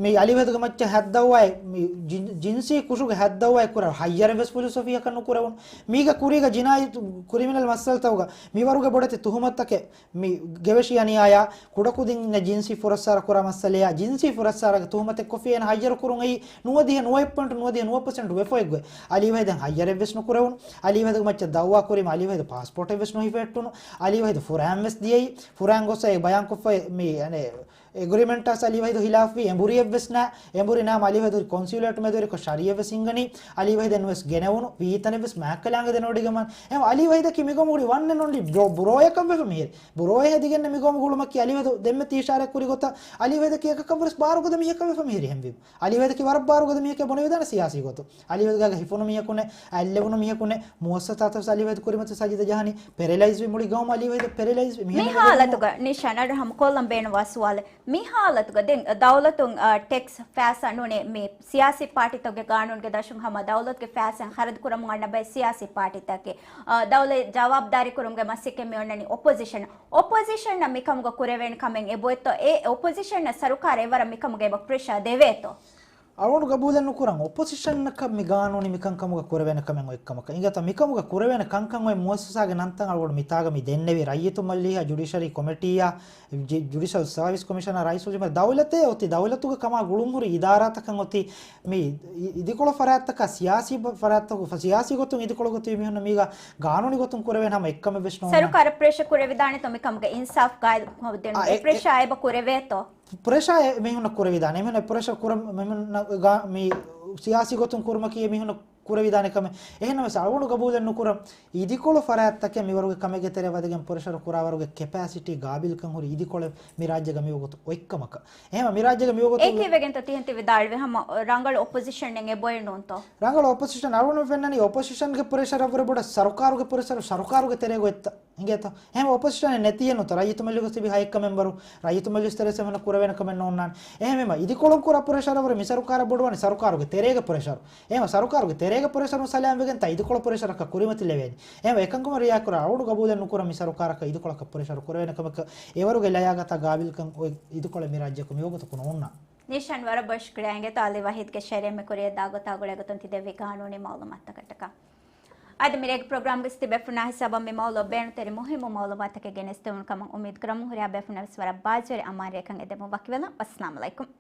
މި އަލީ ވަހީދުގެ މައްޗަށް ހައްދަވާއި، މި ޖިން-، ޖިންސީ ކުށުގެ ހައްދަވާއި ކުރާ ހައްޔަރެއް ވެސް ފުލުސް އޮފީހަކަށް ނުކުރެވުނު. މީގަ ކުރީގަ ޖިނާއީ ކްރިމިނަލް މައްސަލަތަކުގަ މިވަރުގެ ބޮޑެތި ތުހުމަތުތަކެއް މި ގެވެށި އަނިޔާޔާ، ކުޑަކުދިން އިންނަ ޖިންސީ ފުރައްސާރަ ކުރާ މައްސަލަޔާ، ޖިންސީ ފުރައްސާރަގެ ތުހުމަތެއް ކޮށްފި އޭނަ ހައްޔަރު ކުރުން އެއީ ނުވަދިހަ ނުވައެއް ޕޮއިންޓް ނުވަދިހަ ނުވަ ޕަސެންޓް ވެފައެއްގޮތް. އަލީ ވަހީދަށް ހައްޔަރެއް ވެސް ނުކުރެވުނު. އަލީ ވަހީދުގެ މައްޗަށް ދައުވާ ކުރީމަ އަލީ ވަހީދު ޕާސްޕޯޓެއް ވެސް ނުހިފެހެއްޓުނު. އަލީ ވަހީދު ފުރާން ވެސް ދިޔައީ. ފުރާން ގޮސް އެ ބަޔާންކޮށްފަ މި، އަނެއް، އެގްރިމެންޓާސް އަލީ ވަހީދު ހިލާފްވީ އެނބުރިއެއްވެސް ނާ. އެނބުރި ނާމަ އަލީ ވަހީދު ކޮންސިއުލޭޓް މެދުވެރިކޮށް ޝަރީއަތްވެސް ހިންގަނީ. އަލީ ވަހީދެއް ނުވެސް ގެނެވުނު ވީތަނެއްވެސް މާކަލާނގެ ދެނޯޑިގަމަން. އެހެން އަލީ ވަހީދަކީ މިގަމުގުޅި ވަން އެންޑް އޮންލީ ބްރޯ، ބްރޯއަކަށްވެފަ މިހިރި. ބްރޯއެއް ހެދިގެން މިގަމުގުޅުމަކީ އަލީ ވަހީދު ދެންމެ ތީ އިޝާރާތް ކުރި ގޮތަށް އަލީ ވަހީދަކީ އެކަކަށްވެސް ބާރުގަދަ މީހަކަށްވެފަ މިހިރި ހެންވީމަ. އަލީ ވަހީދަކީ ވަރަށް ބާރުގަދަ މީހެކޭ ބުނެވިދާނެ ސިޔާސީ ގޮތުން. އަލީ ވަހީދުގަ ހިފުނު މީހަކުނެއް، އަތްލެވުނު މީހަކުނެއް، މުއައްސަސާތައްވެސް އަލީ ވަހީދު ކުރިމަތި ސަޖިދަ ޖަހަނީ، ޕެރެލައިޒްވި މުޅި ގައުމު އަލީ ވަހީދު ޕެރެލައިޒްވި. މި މީހަކު ހާލަތުގަ ނިޝާން އަޑު ހަމަ ކޮށްލަން ބޭނުންވާ ސުވާލެއް. މި ހާލަތުގަ ދެން ދައުލަތުން، އަ، ޓެކްސް ފައިސާ ނޫނީ މި ސިޔާސީ ޕާޓީތަކުގެ ގާނޫނުގެ ދަށުން ހަމަ ދައުލަތުގެ ފައިސާ ޚަރަދު ކުރަމުން އަންނަ ބައެއް ސިޔާސީ ޕާޓީތަކެއް. އަ، ދައުލަތް ޖަވާބުދާރީ ކުރުމުގެ މަސައްކަތް މި އޮންނަނީ އޮޕޮޒިޝަން. އޮޕޮޒިޝަންއަށް މިކަމުގަ ކުރެވޭނެ ކަމެއް އެބޮތްތޯ؟ އެ އޮޕޮޒިޝަންއަށް ސަރުކާރަށް އެވަރަށް މިކަމުގަ އެބަ ޕްރެޝާ ދެވޭތޯ؟ އަޅުގަނޑު ގަބޫލެއް ނުކުރަން. އޮޕޮޒިޝަނަކަށް މި ގާނޫނީ މިކަންކަމުގަ ކުރެވޭނެ ކަމެއް އޮތްކަމަކަށް. އިނގޭތޯ މިކަމުގަ ކުރެވޭނެ ކަންކަން އޮތް މުއައްސަސާގެ ނަންތައް އަޅުގަނޑު މިތާގަ މި ދެންނެވި. ރައްޔިތު މަޖިލީހާ، ޖުޑިޝަރީ ކޮމިޓީއާ، ޖި-، ޖުޑިޝަލް ސާވިސް ކޮމިޝަނާ ރައީސުލްޖުމްހޫރިއްޔާ ދައުލަތޭ އޮތީ، ދައުލަތުގަ ކަމާ ގުޅުންހުރި އިދާރާތަކަށް އޮތީ މި އި-، އިދިކޮޅު ފަރާތްތަކަށް ސިޔާސީ ބަ-، ފަރާތްތަކު، ފަ-، ސިޔާސީ ގޮތުން އިދިކޮޅު ގޮތުން މީހުންނަށް މީގަ ގާނޫނީ ގޮތުން ކުރެވޭނެ ހަމަ އެއްކަމެއްވެސް ނޯންނާނެ. ސަރުކާރަށް ޕްރެޝަ ކުރެވިދާނެތޯ މިކަމުގަ އިންސާފް ގާއިމު ކޮށްދޭން؟ އާ، އެ، އެ، ޕްރެޝާ އެބަ ކުރެވޭތޯ؟ ޕްރެޝާ އެ މީހުންނަށް ކުރެވިދާނެ. އެމީހުންނަށް ޕްރެޝަރ ކުރަން، މީހުންނަށް ގާ-، މި ސިޔާސީ ގޮތުން ކުރުމަކީ އެމީހުންނަށް ކުރެވިދާނެ ކަމެއް. އެހެންނަމަވެސް އަޅުގަނޑު ގަބޫލެއް ނުކުރަން. އިދިކޮޅު ފަރާތްތަކެއް މިވަރުގެ ކަމެއްގެ ތެރެއަށް ވަދެގެން ޕްރެޝަރ ކުރާވަރުގެ ކެޕޭސިޓީ، ގާބިލްކަން ހުރި އިދިކޮޅެއް މި ރާއްޖޭގަ މިވަގުތު އޮތްކަމަކަށް. އެހެން މި ރާއްޖޭގަ މިވަގުތު އެކީވެގެންތޯ ތިހެން ތި ވިދާޅުވި ހަމަ ރަނގަޅު އޮޕޮޒިޝަނެއް އެބޮތް ނޫންތޯ؟ ރަނގަޅު އޮޕޮޒިޝަން އަޅުގަނޑު ފެންނަނީ އޮޕޮޒިޝަންގެ ޕްރެޝަރަށްވުރެ ބޮޑަށް ސަރުކާރުގެ ޕްރެޝަރު، ސަރުކާރުގެ ތެރޭގަ އޮތްތަ؟ އިނގޭތޯ؟ އެހެން އޮޕޮޒިޝަނެއް ނެތިއެއްނުތޯ؟ ރައްޔިތު މަޖިލިސް ތިބި ހައެއްކަ މެމްބަރު، ރައްޔިތު މަޖިލިސް ތެރޭސް އެމީހުންނަށް ކުރެވޭނެ ކަމެއް ނޯންނާނެ. އެހެންވީމަ އިދިކޮޅުން ކުރާ ޕްރެޝަރަށްވުރެ މި ސަރުކާރަށް ބޮޑުވާނީ ސަރުކާރުގެ ތެރޭގެ ޕްރެޝަރު. އެހެންވީމަ ސަރުކާރުގެ ތެރޭގެ ޕްރެޝަރުން ސަލާމްވެގެންތާ އިދިކޮޅު ޕްރެޝަރަކަށް ކުރިމަތިލެވޭނީ. އެހެންވީމަ އެކަންކަމަށް ރިއާކުރާ އަޅުގަނޑު ގަބޫލެއް ނުކުރަން މި ސަރުކާރަކަށް އިދިކޮޅަކަށް ޕްރެޝަރު ކުރެވޭނެ ކަމަކަށް. އެވަރުގެ ލަޔާގަތާ ގާބިލްކަން އޮތް އިދިކޮޅެއް މި ރާއްޖޭގަ މިވަގުތަކު ނޯންނާނެ. ނިޝާން ވަރަށް ބޮޑަށް ޝުކުރިއްޔާ އިނގޭތޯ އަލީ ވަހީދުގެ ޝަރީއަތް މި ކުރިޔަށްދާ ގޮތާ ގުޅޭ ގޮތުން ތި ދެއްވި ގާނޫނީ މައުލޫމާތުތަކަށްޓަކާ. އަދި މިރޭގެ ޕްރޮގްރާމްގައި ތިބޭފުޅުންނާ ހިސާބަށް މި މައުލޫ ބޭނުންތެރި މުހިއްމު މައުލޫމާތުތަކެއް ގެނެސްދެވުނު ކަމަށް އުއްމީދު ކުރަމުން ހުރިހާ ބޭފުޅުންނަށް ވެސް ވަރަށް ބާއްޖަވެރި އަމާން ރޭކަން އެދެމުން ވަކިވެލަން. އައްސަލާމު ޢަލައިކުމް.